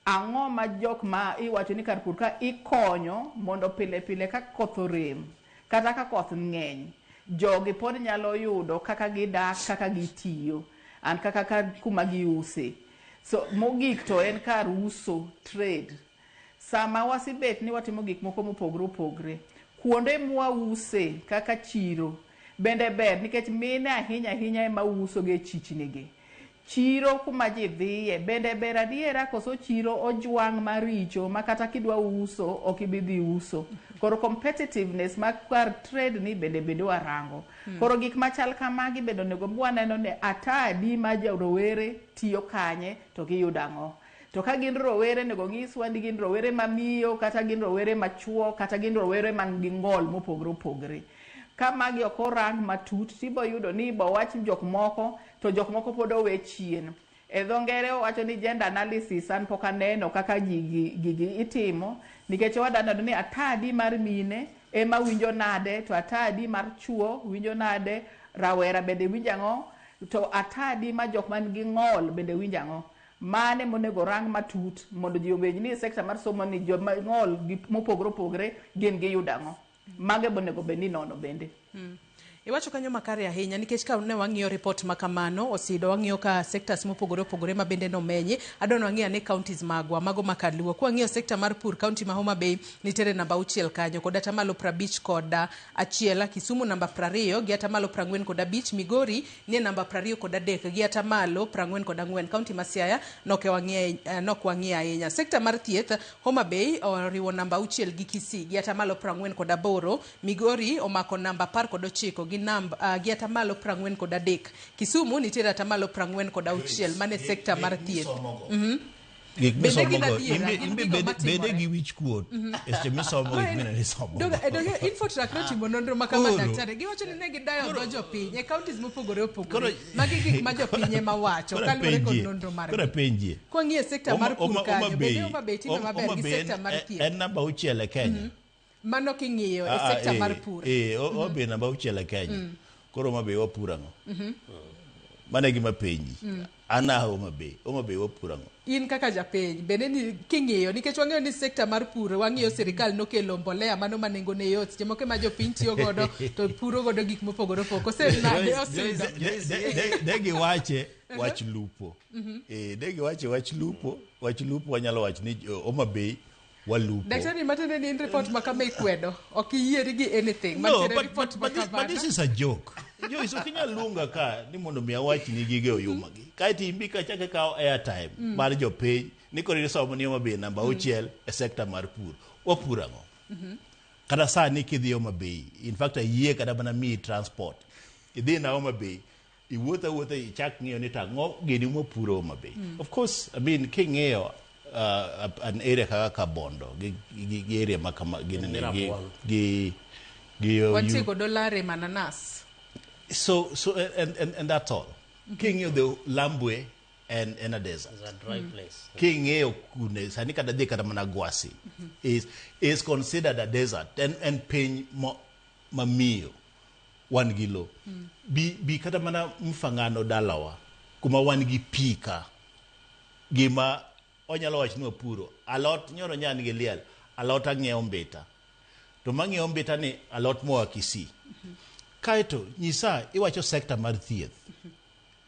ang'o ma jok ma iwacho ni kar pur ka ikonyo mondo pile pile ka koth orem kata ka koth ng'eny, jogi pod nyalo yudo kaka gidak, kaka gitiyo, and kaka kuma giuse. So mogik to en kar uso, trade. Sama wasebet ni watimo gik moko mopogore opogore, kuonde mwause kaka chiro bende ber nikech mine ahinya ahinya ema uso gi e chichni gi. Chiro kuma ji dhiye bende ber adiera koso chiro ojwang' maricho ma kata kidwa uso ok ibi dhi uso. Koro competitiveness mar kar trade ni bende warango. Koro gik machal kamagi bende onego waneno ni atadi ma rowere tiyo kanye to giyudo ang'o. To ka gin rowere onego nyiswa ni gin rowere mamiyo kata gin rowere machuo kata gin rowere man gi ng'ol mopogore opogore. Ka magi ok orang matut tibo yudo ni ibo wach jok moko to jok moko pod owe chien. E dho ngere owacho ni gender analysis an pok aneno kaka gigi itimo nikech wadwa neno ni atadi mar mine ema winjo nade to atadi mar chuo winjo nade, rawera bende winjo ang'o, to atadi ma jok man gi ng'ol bende winjo ang'o. Mane monego rang matut mondo ji owinj ni sekta mar somo ni joma ng'ol gi mopogore opogore gin giyudo ang'o. Mago onego bed ni nono bende. Iwacho kanyo makare ahinya nikech ka ne wang'iyo report ma kamano osido wang'iyo ka sectors mopogore opogore ma bende nomenyi adwa ni wang'i ane counties magwa mago ma kaluo. Kwa wang'iyo sector mar pur, county ma Homa Bay nitiere namba 6 kanyo kod atamalo 51, Kisumu namba 20 gi atamalo 45, Migori nie namba 23 gi atamalo 44. County ma Siaya nok wang'iyo ahinya. Sector mar thieth, Homa Bay oriwo namba 6 gi Kisii gi atamalo 48, Migori omako namba 19 gi namba gi atamalo 43. Kisumu nitiere atamalo 46 mane sekta mar thieth. Gik misomogo imbe bede gi wich kuot e seche misomo gik mineno isomo. Doge Infotrack notimo nonro ma kama daktari giwacho ni ne gidayo dho jopiny e counties mopogore opogore. Magi gik ma jopiny ema wacho kaluwore kod nonro margi. Koro penjie. Kwang'iyo sekta mar pur kanyo bende Homa Bay timo maber gi sekta mar thieth. En namba 6 e Kenya. Mano king'iyo e sekta mar pur. Homa Bay namba 6 e Kenya. Koro Homa Bay wapur ang'o? Mano e gima penji. An a Homa Bay. Homa Bay wapur ang'o? In kaka japiny bende ni king'iyo nikech wang'eyo ni sekta mar pur wang'iyo sirikal nokelo mbolea mano ma nengone yot seche moko ema jopiny tiyo godo to puro godo gik mopogore opogore. Kose nade osido? De giwache wach lupo. De giwache wach lupo, wach lupo wanyalo wacho ni Homa Bay walupo. Daktari matende ni in report ma kama ikwedo ok iyieri gi anything. No, but this is a joke. Joyce, ok inyal luonga ka ni mondo mi awach ni gige oyuma gi. Kaeto imbi ka chak ikawo airtime mar jopiny ni koro isomo ni Homa Bay namba 6 e sekta mar pur. Wapur ang'o? Kata sani kidhi Homa Bay, in fact ayie kata mana miyi transport. Idhi na Homa Bay, iwuotho awuotha ichak ng'iyo ni tang'o gini mwapuro Homa Bay. Of course, I mean king'iyo an area kaka Kabondo gi area ma kama gi wantie kod olare mananas. So and that's all. King'iyo the Lambwe en a desert. It's a dry place. King'iyo kune sani kata dhi kata mana Gwasi is considered a desert. En piny mamiyo wan gi lo. Bi kata mana Mfangano dalawa kuma wan gi pi ka, gima onyalo wacho ni wapuro alot nyoro nyan gi liel, alot ang'iewo mbita, to mang'iewo mbita ni alot moa Kisii. Kaeto nyisa, iwacho sector mar thieth,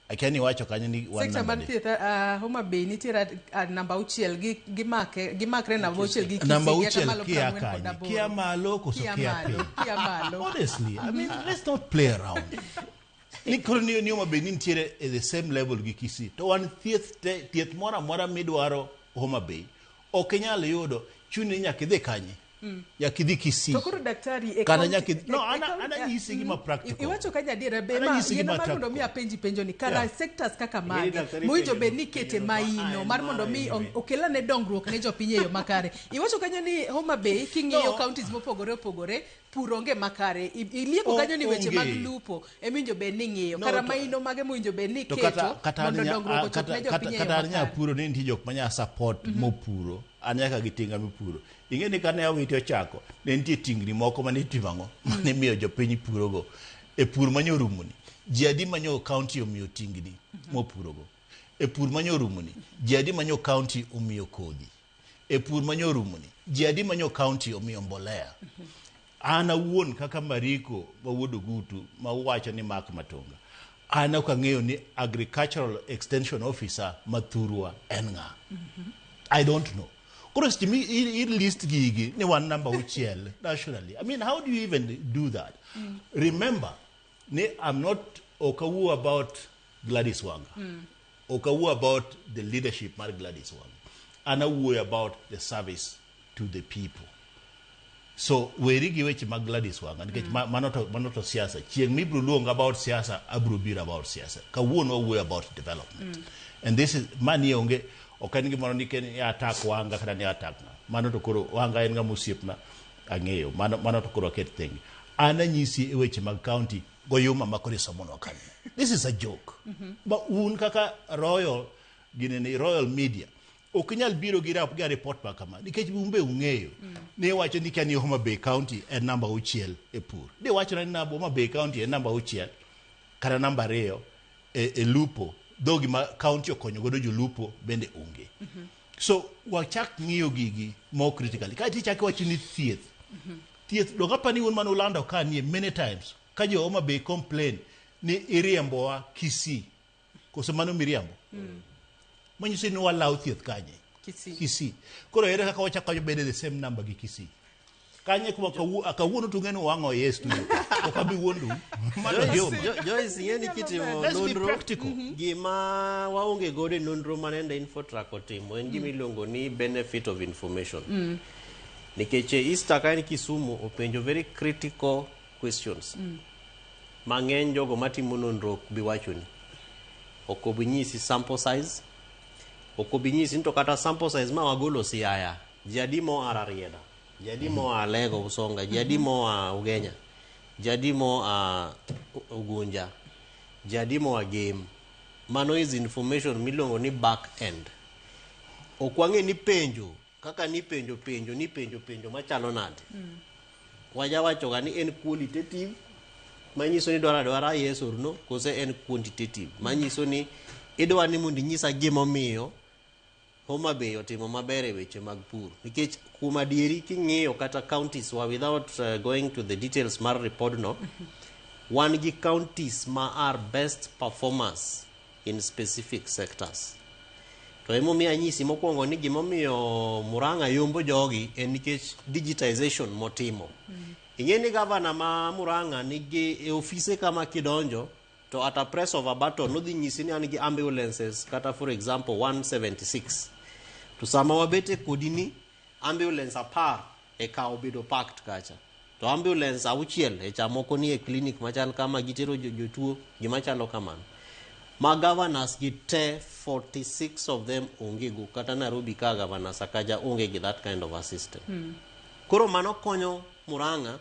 akia ni iwacho kanyo ni wan Sekta namba mar adi. thieth, Homa Bay nitiere at namba 6, gi gimakre namba 6 gi Kisii Namba gi 6 atamalo kia 48. Kanye kia malo koso Kia kia malo, piny? kia malo. Honestly, I mean, let's not play around ni koro ni Homa Bay ni nitiere e the same level gi Kisii, to wan thieth te, thieth moro amora midwaro Homa Bay ok inyal yudo, chuni ni nyaka idhi kanye, nyaka idhi Kisii. To koro daktari, e Kata county- no, e ana nyisi gima practical. Iwacho kanyo adiera be Ana ma nyisi yiena gima mar mondo mi practical. apenji penjo ni kara sectors kaka mage daktari mowinjo penjo bed ni kete penjo maino ma mar mondo mi okelane dongruok ne jopiny e yo makare. Iwacho kanyo ni Homa Bay king'iyo No. counties mopogore opogore pur onge makare. Ilieko kanyo ni weche mag Onge. lupo emowinjo bed ni ng'iyo. No, Kara to maino mage mowinjo bed ni to keto kata an mondo dongruok ochop ne jopiny e yo kata an makare. nyapuro ni nitie jok manya support mopuro, an nyaka gi tinga mipuro. Ing'e ni kane Awiti ochako, ne nitie tingni moko mane itimo ang'o, mane imiyo jopiny purogo e pur manyorumoni. Ji adi manyo county omiyo tingni mopurogo e pur manyorumoni? Ji adi manyo county omiyo kodhi e pur manyorumoni? Ji adi manyo county omiyo mbolea? An awuon kaka Mariko ma wuod Ogutu ma wacho ni Mark Matonga, an ok ang'eyo ni agricultural extension officer mathurwa en ng'a. I don't know. Koro seche mi i list gigi ni wan namba 6 nationally, I mean, how do you even do that? Remember ni I'm not, ok awuo about Gladys Wanga, ok awuo about the leadership mar Gladys Wanga, an awuoyo about the service to the people. So weri gi weche mag Gladys Wanga nikech mano to siasa. Chieng' mibiro luonga about siasa, abiro biro about siasa. Kawuono wawuoyo about development. And this is mani onge, ok en gimoro ni ken ni attack Wanga kata ni attack ng'a. Mano to koro Wanga en ng'ama osiepna ang'eyo. Mano to koro aket thenge. An anyisi e weche mag county goyuma ma koro isomonwa kanyo. This is a joke. Ma un kaka Royal ginene Royal Media ok inyal biro gi report ma kama nikech un be ung'eyo ni iwacho ni kia ni Homa Bay County en namba 6 e pur. Di wachona ni namba Homa Bay County en namba 6 kata namba 2 e lupo, dho gima county okonyo godo jolupo bende onge. So wachak ng'iyo gigi more critically. Kaeto ichako iwacho ni thieth. Thieth dong apani un mane ulando ka nie many times ka jo Homa Bay complain ni iriembowa Kisii. Koso mano miriambo? Manyiso ni walawo thieth kanye? Kisii. Kisii. Koro ere kaka wachako bedo the same number gi Kisii? Kanye kuma kawuono to ung'e ni wang'o iye e studio. Ok abi wuondu. Mano yom. Joyce, ing'e ni kitimo Let's be nonro practical. Gima waonge godo e nonro manende Infotrack otimo en gima iluongo ni benefit of information, nikech Easter ka en Kisumu openjo very critical questions mang'eny. Jogo matimo nonro ok bi wachoni, ok obi nyisi sample size, ok obi nyisi ni to kata sample size ma wagolo Siaya, ji adi moa Rarieda, ji adi moa Alego Usonga, ji adi moa Ugenya, ji adi moa Ugunja, ji adi moa Gem. Mano is information miluongo ni back end. Ok wang'e ni penjo kaka nipenjo penjo nipenjo penjo machalo nade. Wajawachoga ni en qualitative, manyiso ni dwaro adwara yes or no, kose en quantitative, manyiso ni idwa ni mondo inyisa gimomiyo Homa Bay otimo maber e weche mag pur. Nikech kuom adieri king'iyo kata counties wa, without going to the details mar report no, wan gi counties ma are best performers in specific sectors. To emomiyo anyisi mokwongo ni gimomiyo Murang'a yombo jogi en nikech digitization motimo. Ing'e ni gavana ma Murang'a nigi e ofise kama kidonjo to at a press of a button nodhi nyisi ni an gi ambulances kata for example 176, to sama wabete kodi ni ambulance 10 e ka obedo parked kacha, to ambulance 6 e cha moko ni e clinic machal kama gitero jotuo gima chalo kamano ma governors gi te 46 of them onge go. Kata Nairobi ka governor Sakaja onge gi that kind of a system. Koro mano konyo Murang'a.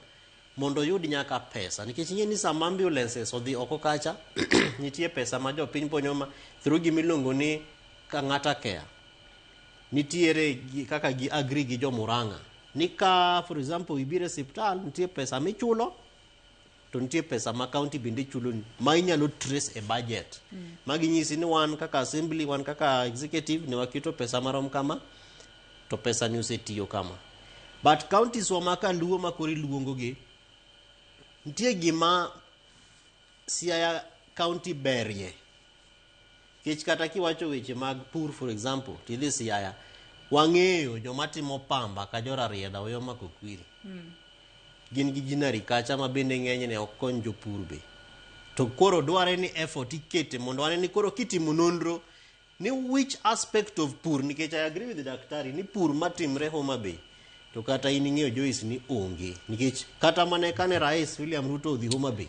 Mondo oyud nyaka pesa nikech ing'e ni sama ambulances odhi oko kacha nitie pesa ma jopiny ponyo ma through gimiluongo ni Kang'ata Care. Nitiere gi, kaka gi agree gi jo Murang'a ni ka for example ibiro e siptal nitie pesa michulo to nitie pesa ma county bende chuloni ma inyalo trace e budget ma ginyisi ni wan kaka assembly wan kaka executive ne waketo pesa marom kama to pesa ni osetiyo kama but counties wa ma kaluo ma koro iluongo gi nitie gima Siaya county berie nikech kata kiwacho weche mag pur for example tidhi Siaya wang'eyo joma timo pamba ka jorarieda weyo mako kwiri gin gi ginary kacha ma bende ng'enyne ok kony jopur be to koro dware ni effort ikete mondo wane ni koro kitimo nonro ni which aspect of pur nikech I agree with the daktari ni pur matimre Homa Bay to kata in ing'eyo Joyce ni onge nikech kata mana kane rais William Ruto odhi Homa Bay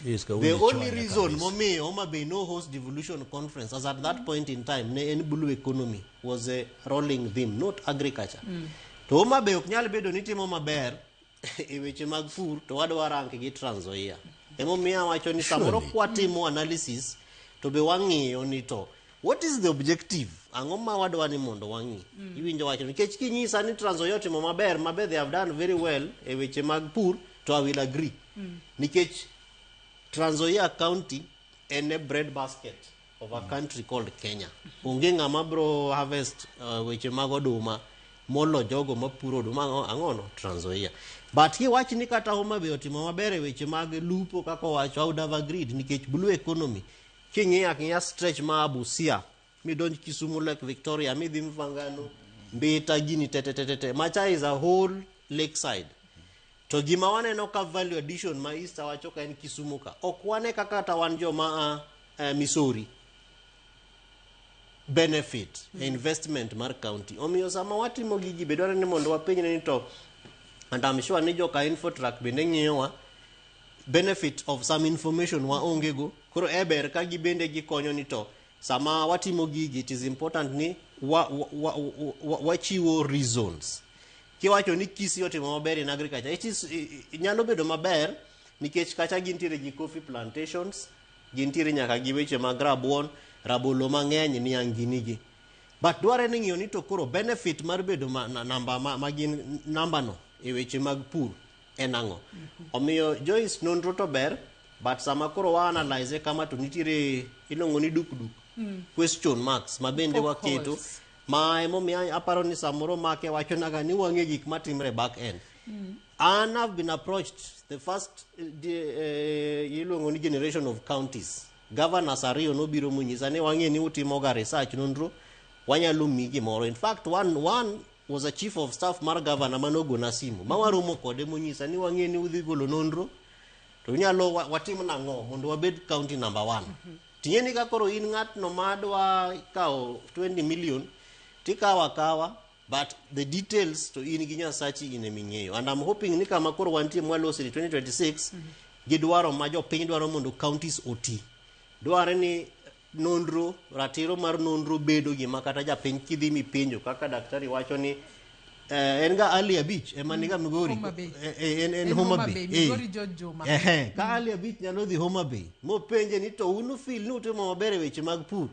Yes, the only reason momiyo Homa Bay no host devolution conference as at that point in time ne en blue economy was a rolling theme not agriculture to Homa Bay ok nyal bedo ni timo maber e weche mag pur to wadwa rank gi Trans Nzoia emomiyo awacho ni samoro Surely. kwatimo analysis to be wang'iyo ni to what is the objective ang'o ma wadwa ni mondo wang'i iwinjo wacho nikech kinyisa ni Trans Nzoia otimo maber maber they have done very well e weche mag pur to I will agree nikech Trans Nzoia County en a bread basket of a country called Kenya. Onge ng'ama bro harvest weche mag oduma molo jogo mapuro oduma ang'ono Trans Nzoia. But kiwach ni kata Homa Bay otimo maber e weche mag lupo kaka owacho, I would have agreed nikech blue economy king'iyo ang'iya stretch ma Busia midonj Kisumu Lake Victoria midhi Mfangano Mbita gini tete tete te macha is a whole lakeside to gima waneno ka value addition ma East wacho ka en Kisumu ka ok wane kaka kata wan joma a Missouri benefit investment mar county omiyo sama watimo gigi be dwarore ni mondo wapenjre ni to and I'm sure ni joka Infotrack bende ng'iyowa benefit of some information waonge go koro e ber ka gibende gikonyo ni to sama watimo gigi it is important ni wachiwo reasons kiwacho ni Kisii otimo maber in agriculture it is, nyalo bedo maber nikech kacha gintiere gi coffee plantations gintiere nyaka gi weche mag rabuon rabolo mang'eny niang' ginigi but dware ni ng'iyo ni to koro benefit mar bedo ma, na, namba ma, ma gin namba no e weche mag pur en ang'o omiyo Joyce nonro to ber but sama koro wa analyze kama to nitiere iluongo ni duk duk question marks ma bende waketo Loopholes. ma emomiyo aparo ni samoro make wachonaga ni wang'e gik matimre back end an have been approached the first iluongo ni generation of counties governors ariyo nobiro monyisa ni wang'e ni utimoga research nonro wanyalo miyi gimoro in fact one was a chief of staff mar governor manogona simu ma waromo kode monyisa ni wang'e ni udhi golo nonro to unyalo watim nang'o mondo wabed county number one ting'e ni ka koro in ng'atno madwa kawo 20 million tikawo akawa but the details to in gi nyasachi in eming'eyo and I'm hoping ni kama koro wantie mwalose ni 2026 gi dwaro ma jopiny dwaro mondo counties oti dware ni nonro ratiro mar nonro bedo gima kata japiny kidhi mipenjo kaka daktari wacho ni en ga Ali Abich ema niga Migori. Homa Bay. En En Homa Homa Bay. Bay, Migori George Juma. Ehe, ka Ali Abich nyalo dhi Homa Bay mopenje ni to un ufeel ni utimo maber e weche mag pur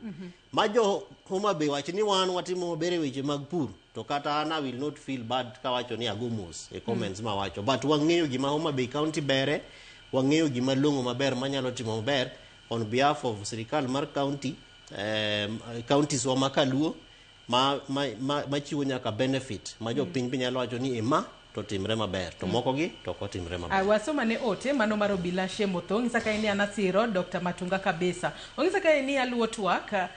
ma jo Homa Bay wach ni wan watimo maber e weche mag pur to kata an I will not feel bad kawacho ni ago mos e comments mawacho but wang'eyo gima Homa Bay County bere wang'eyo gima long'o maber manyalo timo maber on behalf of sirikal mar county counties wa makaluo ma chiwo nyaka benefit ma jopiny be nyalo wacho ni ema to timre maber to moko gi to ok otimre maber. Wasoma ne ote mano mar Obila Shemotho ong'isa kae ni an asiro Dr. Matunga kabisa ong'isa kae ni aluwo twak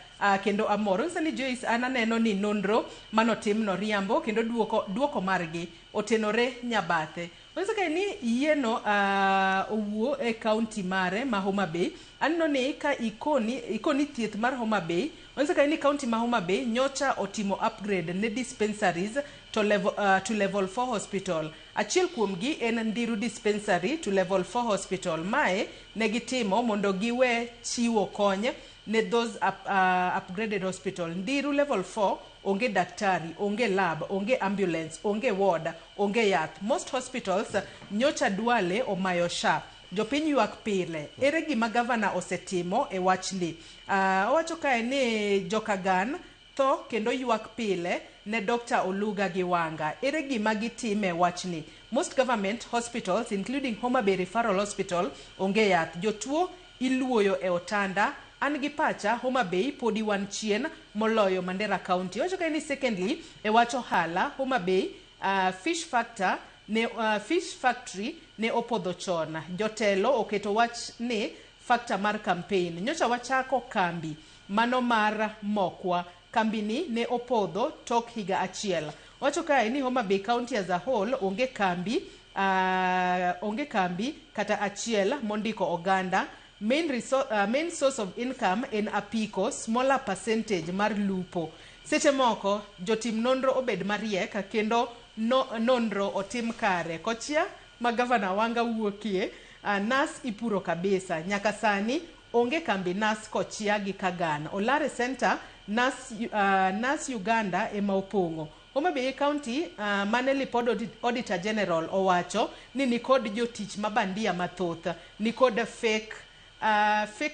kendo amor ong'isa ni Joyce an aneno ni nonro manotimno riambo kendo duoko margi otenore nyabathe ong'isa kae ni yieno owuo e kaunti mare ma Homa Bay aneno ni ka ikoni thieth mar Homa Bay ong'isa kae ni kaunti ma Homa Bay nyocha otimo upgrade ne dispensaries to level 4 hospital achiel kuomgi en Ndiru dispensary to level 4 hospital mae ne gitimo mondo giwe chiwo kony ne those upgraded hospital Ndiru level 4 Onge daktari, onge lab, onge ambulance, onge ward, onge yath. Most hospitals nyocha Duale omayo SHA. Jopiny ywak pile. Ere gima gavana osetimo e wachni? Owacho kae ni Jokagan tho kendo ywak pile ne Dr. Oluga gi Wanga. Ere gima gitime wachni? Most government hospitals including Homa Bay Referral Hospital onge yath. Jotuo iluoyo e otanda. An gi pacha Homa Bay podi wan chien moloyo Mandera County. Owacho kae ni secondly e wach ohala Homa Bay fish factory ne opodho chon. Jotelo oketo wach ni factor mar campaign. Nyocha wachako kambi mano mar mokwa. Kambi ni ne opodho tok higa achiel. Wacho kae ni Homa Bay County as a whole onge kambi kata achiel mondiko oganda. Main source of income en apiko, smaller percentage mar lupo. Seche moko jotim nonro obed mariek kendo nonro otim kare. Kochia ma gavana Wanga wuokie, nas ipuro kabisa. Nyaka sani onge kambi nas Kochia gi Kagan. Olare Center nas Uganda ema opong'o. Homa Bay County mane lipod Auditor General owacho ni nikod jotich mabandia mathoth, nikod fake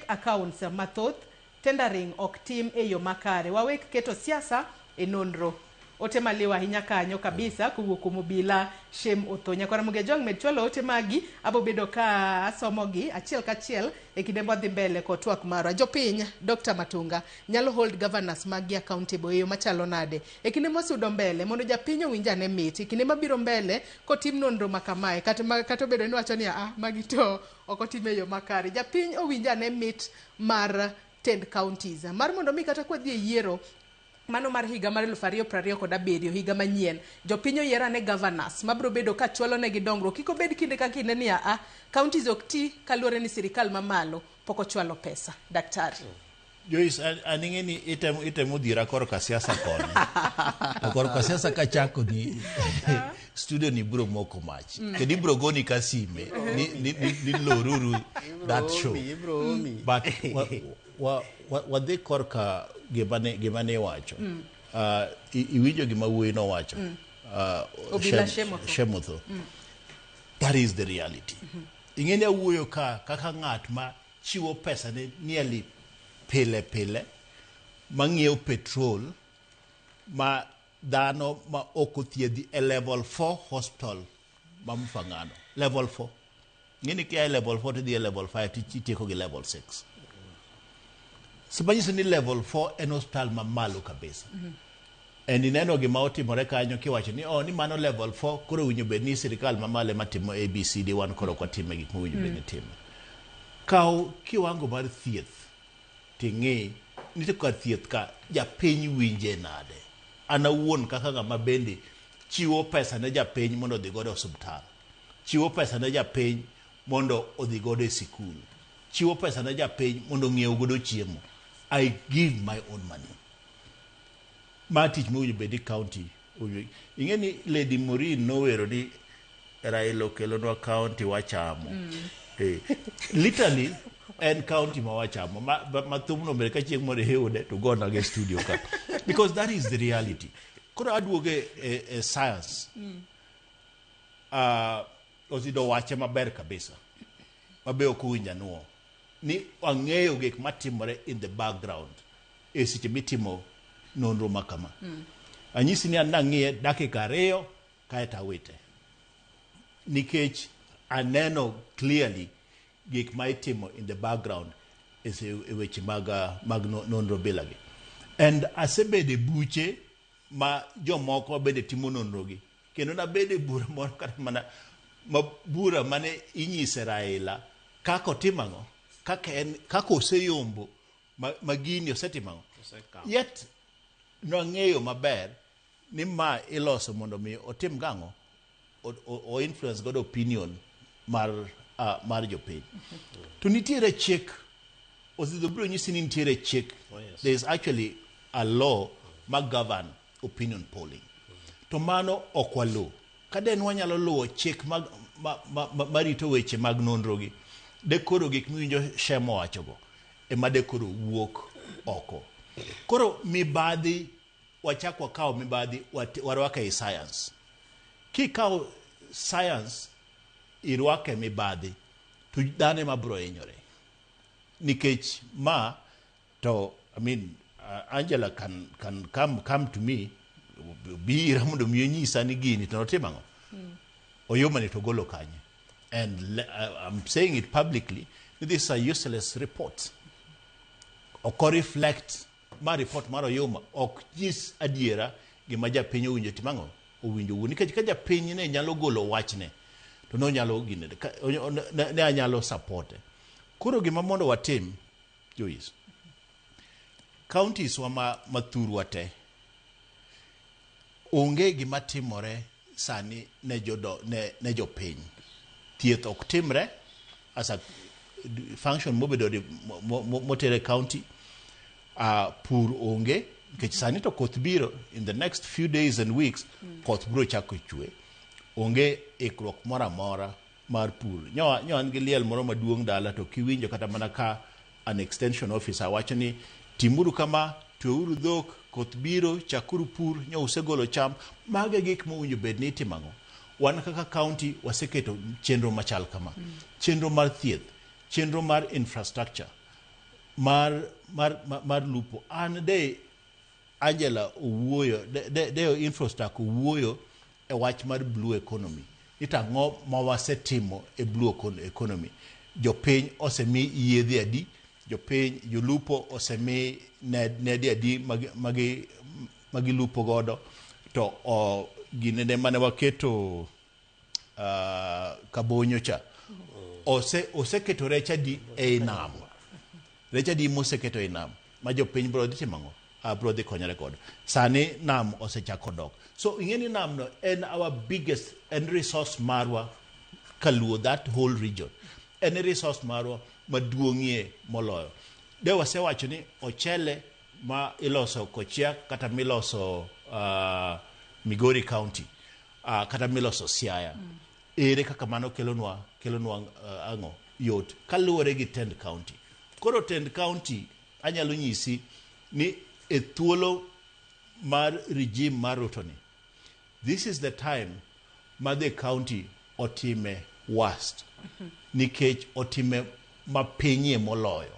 accounts mathoth, tendering ok tim e yo makare. Wawek keto siasa e nonro. Ote maliw ahinya kanyo kabisa kowuok kuom obila Shem Otho. Nyakwara Mugejong med chwalo ote magi, abo bedo ka asomogi achiel kachiel e kinde mwadhi mbele kod twak marwa. Jopiny, Dr. Matunga nyalo hold governors maggi accountable e yo machalo nade? E kinde mwasudo mbele mondo japiny owinj ane mit, e kinde mabiro mbele kotim nonro ma kamae, kata obedo ni wacho ni ah, magi to ok otim e yo makare. Japiny owinj ane mit mar tend counties. Mar mondo mi kata kwadhi e yiero mano mar higa mar 2027, higa manyien, jopiny oyier ane governors mabiro bedo ka chwalo negi dongruok. Kik obed kinde ka kinde ni a counties ok ti kaluwore ni sirikal mamalo pok ochwalo pesa. Daktari. Joyce, an ing'e ni itemo dhiera korka siasa koni. To korka siasa kachako ni studio ni biro moko mach. Kendo ibiro goni ka sime ni loruru that show. Ibro omi. But wadhi korka gima ne iwacho. Iwinjo gima wuoyi nowacho. Obila Shem Otho. Shem Otho. That is the reality. Ing'e ni awuoyo ka kaka ng'at ma chiwo pesa ne nearly pile pile, mang'iewo petrol ma dhano ma ok othiedhi e level 4 hospital ma Mfangano. Level 4. Ng'e ni kia e level 4 tidhi e level 5 titieko gi level 6. So manyiso ni level 4 en hospital mamalo kabisa. And ineno gima otimore kanyo kiwacho ni oh, ni mano level 4, koro owinjo bed ni sirikal mamalo ema timo ABCD, wan koro ok watime gik mowinjo bed ni timo. Kaw kiwango mar thieth ting'i nitie kar thieth ka japiny winje nade. An awuon kaka ng'ama bende chiwo pesa ne japiny mondo odhi godo e osiptal, chiwo pesa ne japiny mondo odhi godo e sikul, chiwo pesa ne japiny mondo ong'iew godo chiemo. I give my own money. Ma tich mowinjo bed ni county ing'e ni Lady Maureen nowero ni Raila okelonwa county wachamo. Literally en county ma wachamo ma thumno ber ka chieng' moro iyude to gona e studio ka, because that is the reality. Koro aduoge e science. Osido wache maber kabisa mabe ok owinjo anuo ni wang'eyo gik matimore in the background e seche mitimo nonro ma kama. Anyisi ni an nang'iye dakika 2 kaeto awite nikech aneno clearly gik ma itimo in the background e weche mag nonro bilagi. And asebedo e buche ma jomoko bende timo nonro gi, kendo nabedo e bura moro kata mana ma bura mane inyise Raila kaka otimo ang'o, kaka en kaka oseyombo ma gini osetimo ang'o. Osekawo. Yet nwang'eyo maber ni ma iloso mondo mi otim gang'o, o influence godo opinion mar jopiny. To nitiere chik, Osidho biro nyisi ni nitiere chik. Oh, yes. There is actually a law ma govern opinion polling, to mano ok waluw. Ka den wanyalo luwo chik marito weche mag nonro gi, de koro gik miwinjo Shem owachogo ema de koro wuok oko. Koro mibadhi Wachak wakaw mibadhi warwake ei science. Kikawo science irwake mibadhi to dhano ema biro hinyore. Nikech ma to, I mean, Angela can come to me, bi ira mondo mi onyisa ni gini to notimo ang'o. Oyuma ni to golo kanye. And I'm saying it publicly, these are useless reports. Ok reflect ma report mar Oyuma ok nyis adiera gima japiny owinjo tim ang'o, owinjo wuo. Nikech ka japiny ne nyalo golo wachne to nonyalo gine ne anyalo supporte. Koro gima mondo watim, Joyce, counties wa ma mathurwa te onge gima timore sani ne jopiny. Thieth ok timre as a function mobedo motere county. Pur onge nikech sani to koth biro in the next few days and weeks. Koth biro chako chwe, onge ikruok moro amora mar pur. Nyo an gi liel moro maduong' dala, to kiwinjo kata mana ka an extension officer wacho ni timuru kama, tweuru dhok, koth biro, chakuru pur, nyo usegolo cham. Mago e gik mowinjo bed ni itimo ang'o. Wan kaka county waseketo chenro machal kama. Chenro mar thieth, chenro mar infrastructure, mar lupo. An de Angela owuoyo, de Infotrak owuoyo e wach mar blue economy. Ni ang'o ma wasetimo e blue economy? Jopiny osemi yiedhi adi? Jopiny, jolupo osemi nede adi magilupo godo? To ginene mane waketo kabonyo cha oseketo rech adi ei nam? Rech adi moseketo ei nam ma jopiny biro dhi timo ang'o? Biro dhi konyore godo. Sani nam osechako dok. So ing'e ni nam no en our biggest, en resource marwa kaluo that whole region. En resource marwa maduong'ie moloyo. De wasewacho ni ochele ma iloso Kochia kata miloso Migori County, kata miloso Siaya. Ere kaka mano kelonwa ang'o yot kaluwore gi tend county. Koro tend county anyalo nyisi ni e thuolo mar regime mar Ruto ni, this is the time ma the county otime worst, nikech otime mapinyie moloyo.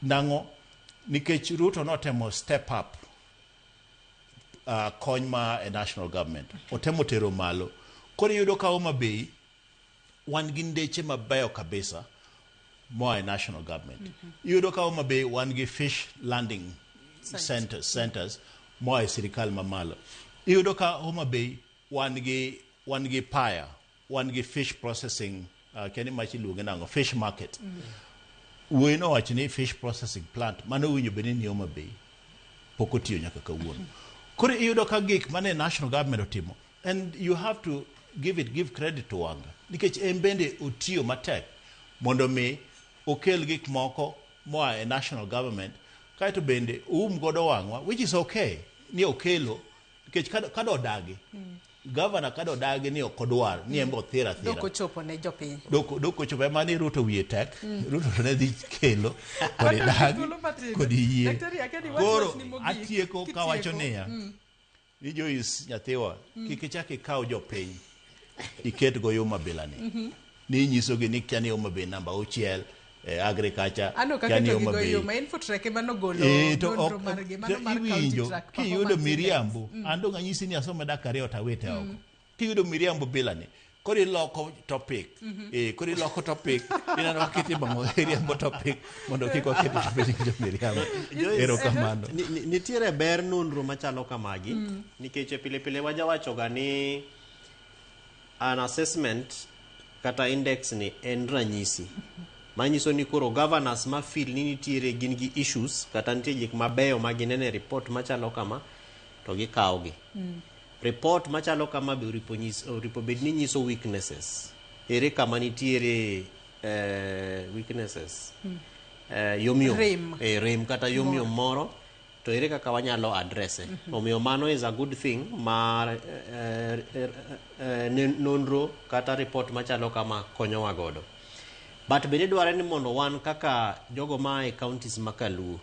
Nang'o? Nikech Ruto notemo step up kony ma e national government otemo tero malo. Koro iyudo ka Homa Bay wan gi ndeche mabeyo kabisa moa e national government. Iyudo ka Homa Bay wan gi fish landing centers moa e sirikal mamalo. Iyudo ka Homa Bay wan gi paya, wan gi fish processing, keni mach iluonge nang'o, fish market. Wuoyi nowacho ni fish processing plant mano owinjo bed ni Homa Bay pok otiyo nyaka kawuono. Koro iyudo ka gik mane national government otimo, and you have to give credit to Wanga, nikech en bende otiyo matek mondo mi okel gik moko moa e national government, kaeto bende oum godo wang'wa, which is okay ni okelo, nikech ka dodagi governor, ka dodagi ni ok odwar ni en be othir athira. Dok ochopo ne jopiny. Dok ochopo ema ni Ruto wiye tek. Ruto to ne dhi kelo kod dagi Thuolo matin. kod yie. Daktari, Akedi, wach Koro wachni mogik. atieko kawacho Kitieko. niya ni Joyce nyathiwa, kik ichak ikaw jopiny iket go Homa Bay ni ni inyisogi ni kia ni Homa Bay namba 6 e agriculture. An ok kia ni aketo Homa gigo e Bay yo ma Infotrak ema nogolo to nonro margi mano to mar county iwinjo track kiyudo performance index. miriambo, an dong anyisi ni asome dakika 2 to awete oko. Kiyudo miriambo bilani, koro iloko topic, koro iloko topic, ineno kaka itimo ang'o, iriambo topic mondo kik waket jopiny jo miriambo. Erokamano. Nitiere ber nonro machalo kamagi nikech pile pile wajawachoga ni an assessment kata index ni en ranyisi manyiso ni koro governors ma feel ni nitiere gin gi issues kata nitie gik mabeyo ma gineno e report machalo kama to gikawogi. Report machalo kama be oripo bed ni nyiso weaknesses, ere kama nitiere weaknesses, yomyom. Rem. Rem kata yomyom moro, to ere kaka wanyalo address e. Omiyo mano is a good thing mar nonro kata report machalo kama konyowa godo. But bende dwarore ni mondo wan kaka jogo maa e counties ma kaluo,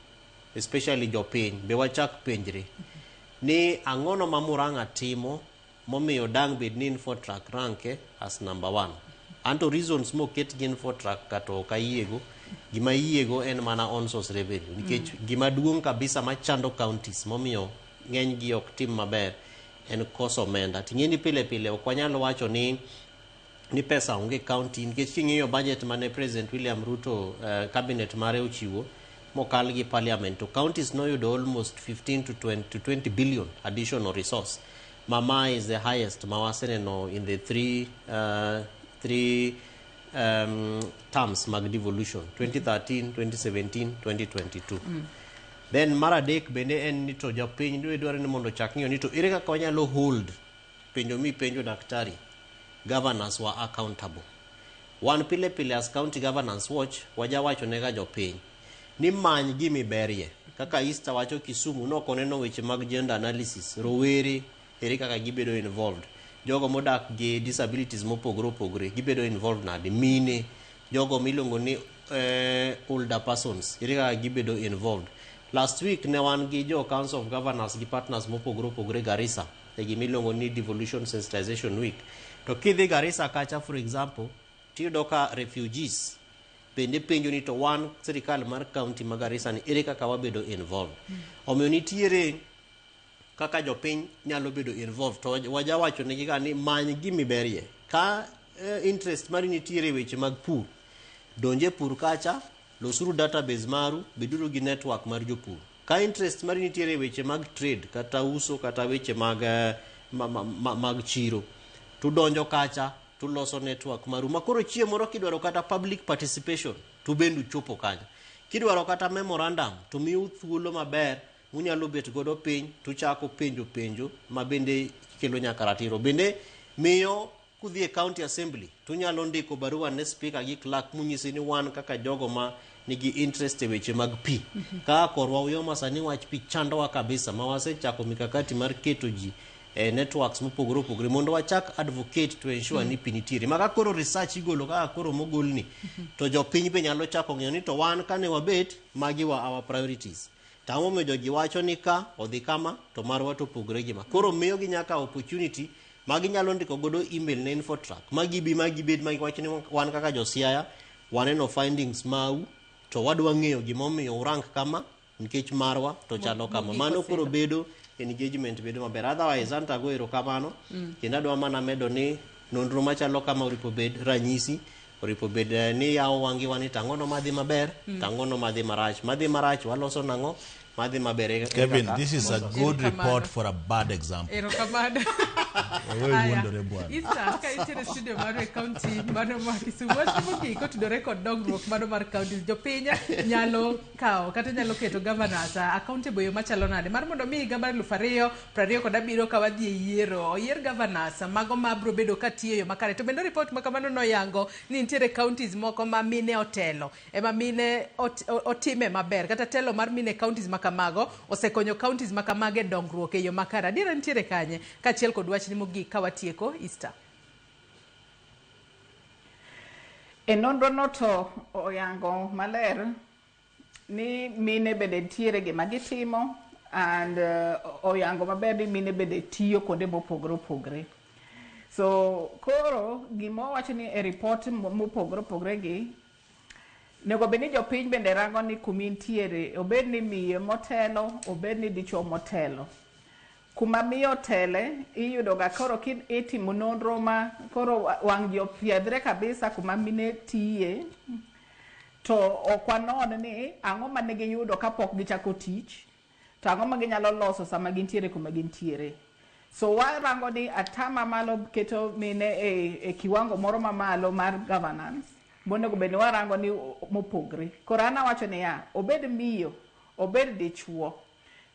especially jopiny, be wachak penjre. Ni ang'ono ma Murang'a timo momiyo dang' bed ni Infotrack ranke as number 1. Anto reasons moket gi Infotrack kata ok ayiego, gima ayiego en mana on source revenue. Nikech gima duong' kabisa machando counties momiyo ng'eny gi ok tim maber en koso omenda. Ting'e ni pile pile ok wanyal wacho ni pesa onge county, nikech king'iyo budget mane President William Ruto cabinet mare ochiwo mokal gi parliament, to counties noyudo almost 15 to 20 billion additional resource. Mama is the highest ma waseneno in the three terms mag devolution, 2013, 2017, 2022. Then mar adek bende en ni to jopiny dwaro ni mondo ochak ng'iyo ni to ere kaka wanyalo hold penjo mi penjo daktari, governors were accountable. Wan pile pile as County Governance Watch wajawacho nega jopiny ni many gimiberie. Kaka Easter wacho Kisumu nokoneno weche mag gender analysis, rowere ere kaka gibedo involved, jogo modak gi disabilities mopogore opogore gibedo involved nade, mine, jogo miluongo ni older persons ere kaka gibedo involved. Last week ne wan gi jo Council of Governors gi partners mopogore opogore Garissa e gimiluongo ni Devolution Sensitization Week. To kidhi Garissa kacha, for example, tiyudo ka refugees bende penjo ni to wan sirikal mar county ma Garissa ni ere kaka wabedo involved. Omiyo nitiere kaka jopiny nyalo bedo involved, to wajawacho negi ga ni many gimiberie. Ka interest mari nitiere weche mag pur, donje pur kacha, losuru database maru, beduru gi network mar jopur. Ka interest mari nitiere weche mag trade kata uso kata weche mag mag chiro, tudonjo kacha, tuloso network maru. Makoro chieng' moro kidwaro kata public participation, to bende uchopo kanyo. Kidwaro kata memorandum, to miu thuolo maber munyalo bet godo piny, tuchako penjo penjo ma bende kelo nyaka ratiro. Bende miyo kudhi e county assembly, tunyalo ndiko barua ne speaker gi clerk munyisi ni wan kaka jogo ma nigi interest e weche mag pi. Kaka korwa Uyoma sani wach pi chandowa kabisa, ma wasechako mikakati mar keto ji e networks mopogore opogore mondo wachak advocate to ensure ni pi nitiere. Maka koro research igolo kaka koro mogolni, to jopiny be nyalo chako ng'eyo ni to wan kane wabet, magi wa our priorities. Tang'o momiyo jogi wacho ni ka odhi kama to marwa to opogore gi ma. Koro miyo gi nyaka opportunity ma ginyalo ndiko godo email ne Infotrack, ma gibi ma gibed ma giwacho ni wan kaka jo Siaya waneno findings mau to wadwa ng'eyo gimomiyo urank kama nikech marwa to chalo kama. Mano koro bedo engagement bedo maber. Otherwise an tago erokamano, kendo adwa mana medo ni nonro machalo kama oripo bed ranyisi, oripo bed ni yawo wang'iwa ni tang'ono madhi maber, tang'ono madhi marach. Madhi marach waloso nang'o, madhi maber. Kevin, this is a good report for a bad example. Erokamano. Wewe wuondore bwana. Isa, ka intiere studio mar e county mano mar Kisumu, wach mogik kotudore kod dongruok mano mar counties, jopiny nyalo kawo kata nyalo keto governors accountable yo machalo nade mar mondo mi higa mar 2027 ka wadhi e yiero, oyier governors mago mabro bedo katiyo e yo makare. To bende report ma kamano noyango ni nitiere counties moko ma mine otelo, ema mine otime maber, kata telo mar mine counties makamago osekonyo counties makamago e dongruok e yo makare. Adiera nitiere kanye? Kaachiel kod wachni mogik ka watieko, Easter. E nonro no to oyango maler ni mine bende nitiere gima gitimo, and oyango maber ni mine bende tiyo kuonde mopogore opogore. So koro gima owacho ni e report mopogore opogore gi, nego bed ni jopiny bende rango ni kumintiere, obed ni miyo motelo, obed ni dichuo motelo. Kuma miyo tele, iyudo ga koro itimo nonro ma koro wang' ji opiedhre kabisa kuma mine tiye, to ok wanon ni ang'o mane giyudo kapok gichako tich, to ang'o ma ginyalo loso sama gintiere kuma gintiere. So warango ni atama malo keto mine e kiwango moro mamalo mar governance, monego bed ni warango ni mopogre. Koro an awacho niya, obed miyo, obed dichuo,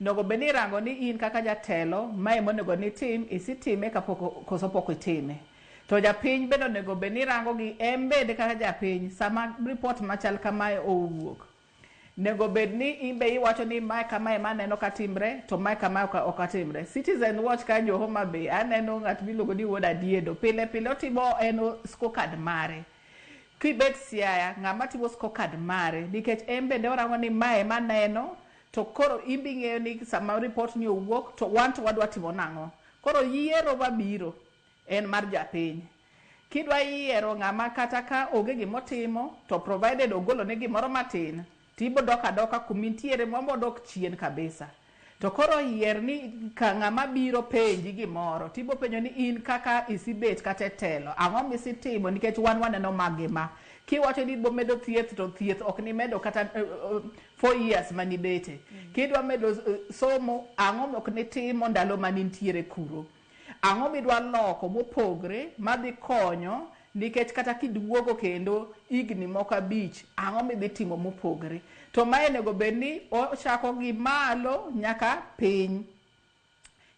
onego bed ni irango ni in kaka jatelo, mae monego nitim, isitime kapok koso pok itime. To japiny bende onego bed ni irango gi en bende kaka japiny, sama report machal kamae owuok, nego bed ni in be iwacho ni mae kamae maneno katimre, to mae kamae ok atimre. Citizen Watch kanyo Homa Bay, aneno ng'at miluongo ni Wuod Adiedo, pile pile otimo en scorecard mare. Kibet Siaya, ng'ama timo scorecard mare, nikech en bende orango ni mae maneno, To koro imbi ng'eyo ni sama report ni owuok to wan to wadwa timo nang'o. Koro yiero mabiro en mar japiny. Kidwa yiero ng'ama kata ka onge gimotimo to provided ogolo ne gimoro matin tibo dok adoka kumintiere mobodok chien kabisa. To koro yier ni ka ng'ama biro penji gimoro tibo penjo ni in kaka isibet kata e telo ang'o misitimo nikech wan waneno magima. Kiwacho ni ibo medo thieth to thieth ok nimedo kata 4 years manibete. Kidwa medo somo ang'o mok nitimo ndalo manintiere kuro. Ang'o midwa loko mopogre madhi konyo nikech kata kiduogo kendo higni moko 5 ang'o midhi timo mopogre. To mae onego bed ni ochako gi malo nyaka piny.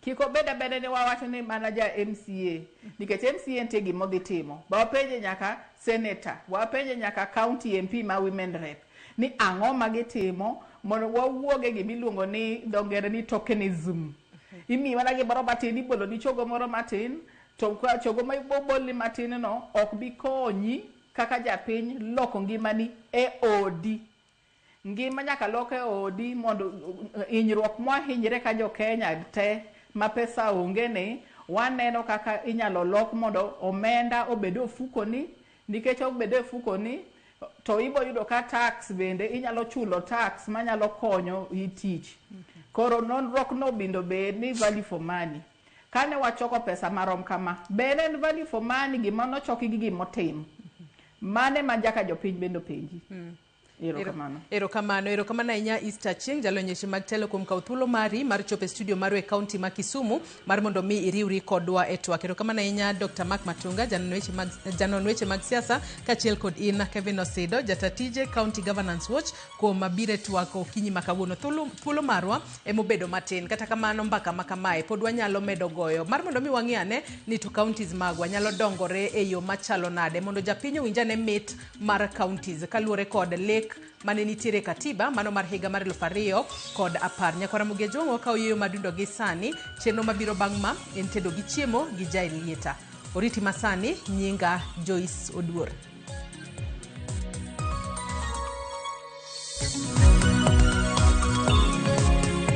Kik obed abeda ni wawacho ni mana ja MCA nikech MCA nitie gima odhi timo. Ba wapenje nyaka senator, wapenje nyaka county MP ma women rep ni ang'o ma gitimo mondo wawuog e gimiluongo ni dho ngere ni tokenism. Imiyi mana gimoro matin, ibolo ni chogo moro matin, to ka chogo ma ibobolni matin no ok bi konyi kaka japiny loko ngimani e odi. Ngima nyaka lok e odi mondo hinyruok mwahinyre ka jo Kenya te ma pesa onge ni waneno kaka inyalo lok mondo omenda obed e ofukoni nikech obed e ofukoni to ibo yudo ka tax bende inyalo chulo tax manyalo konyo i tich. Koro nonruok no bende obed ni value for money. Kane wachoko pesa marom kama, be en value for money gima nochoki gi gimotim? Mane ma nyaka jopiny bende openji. Erokamano. Erokamano, erokamano ahinya Easter Chieng', jalony weche mag telo kuom kawo thuolo mari mar chopo e studio marwa e kaunti ma Kisumu mar mondo mi iriwri kodwa e twak. Erokamano ahinya Dr. Mark Matunga, janon weche mag siasa, kaachiel kod in Kevin Osido, jata tije County Governance Watch kuom biro e twak okinyi ma kawuono. Thuolo marwa emobedo matin, kata kamano mbaka ma kamae pod wanyalo medo goyo mar mondo mi wang'i ane ni to counties magwa nyalo dongore e yo machalo nade mondo japiny owinj ane mit mar counties kaluwore kod lek mane nitiere e katiba mano mar higa mar 2010. Nyakwara Mugejo, wakawo yueyo madundo gi sani. Chenro mabiro bang' ma en tedo gi chiemo gi Jael Lieta. Oriti masani, nyinga Joyce Oduor.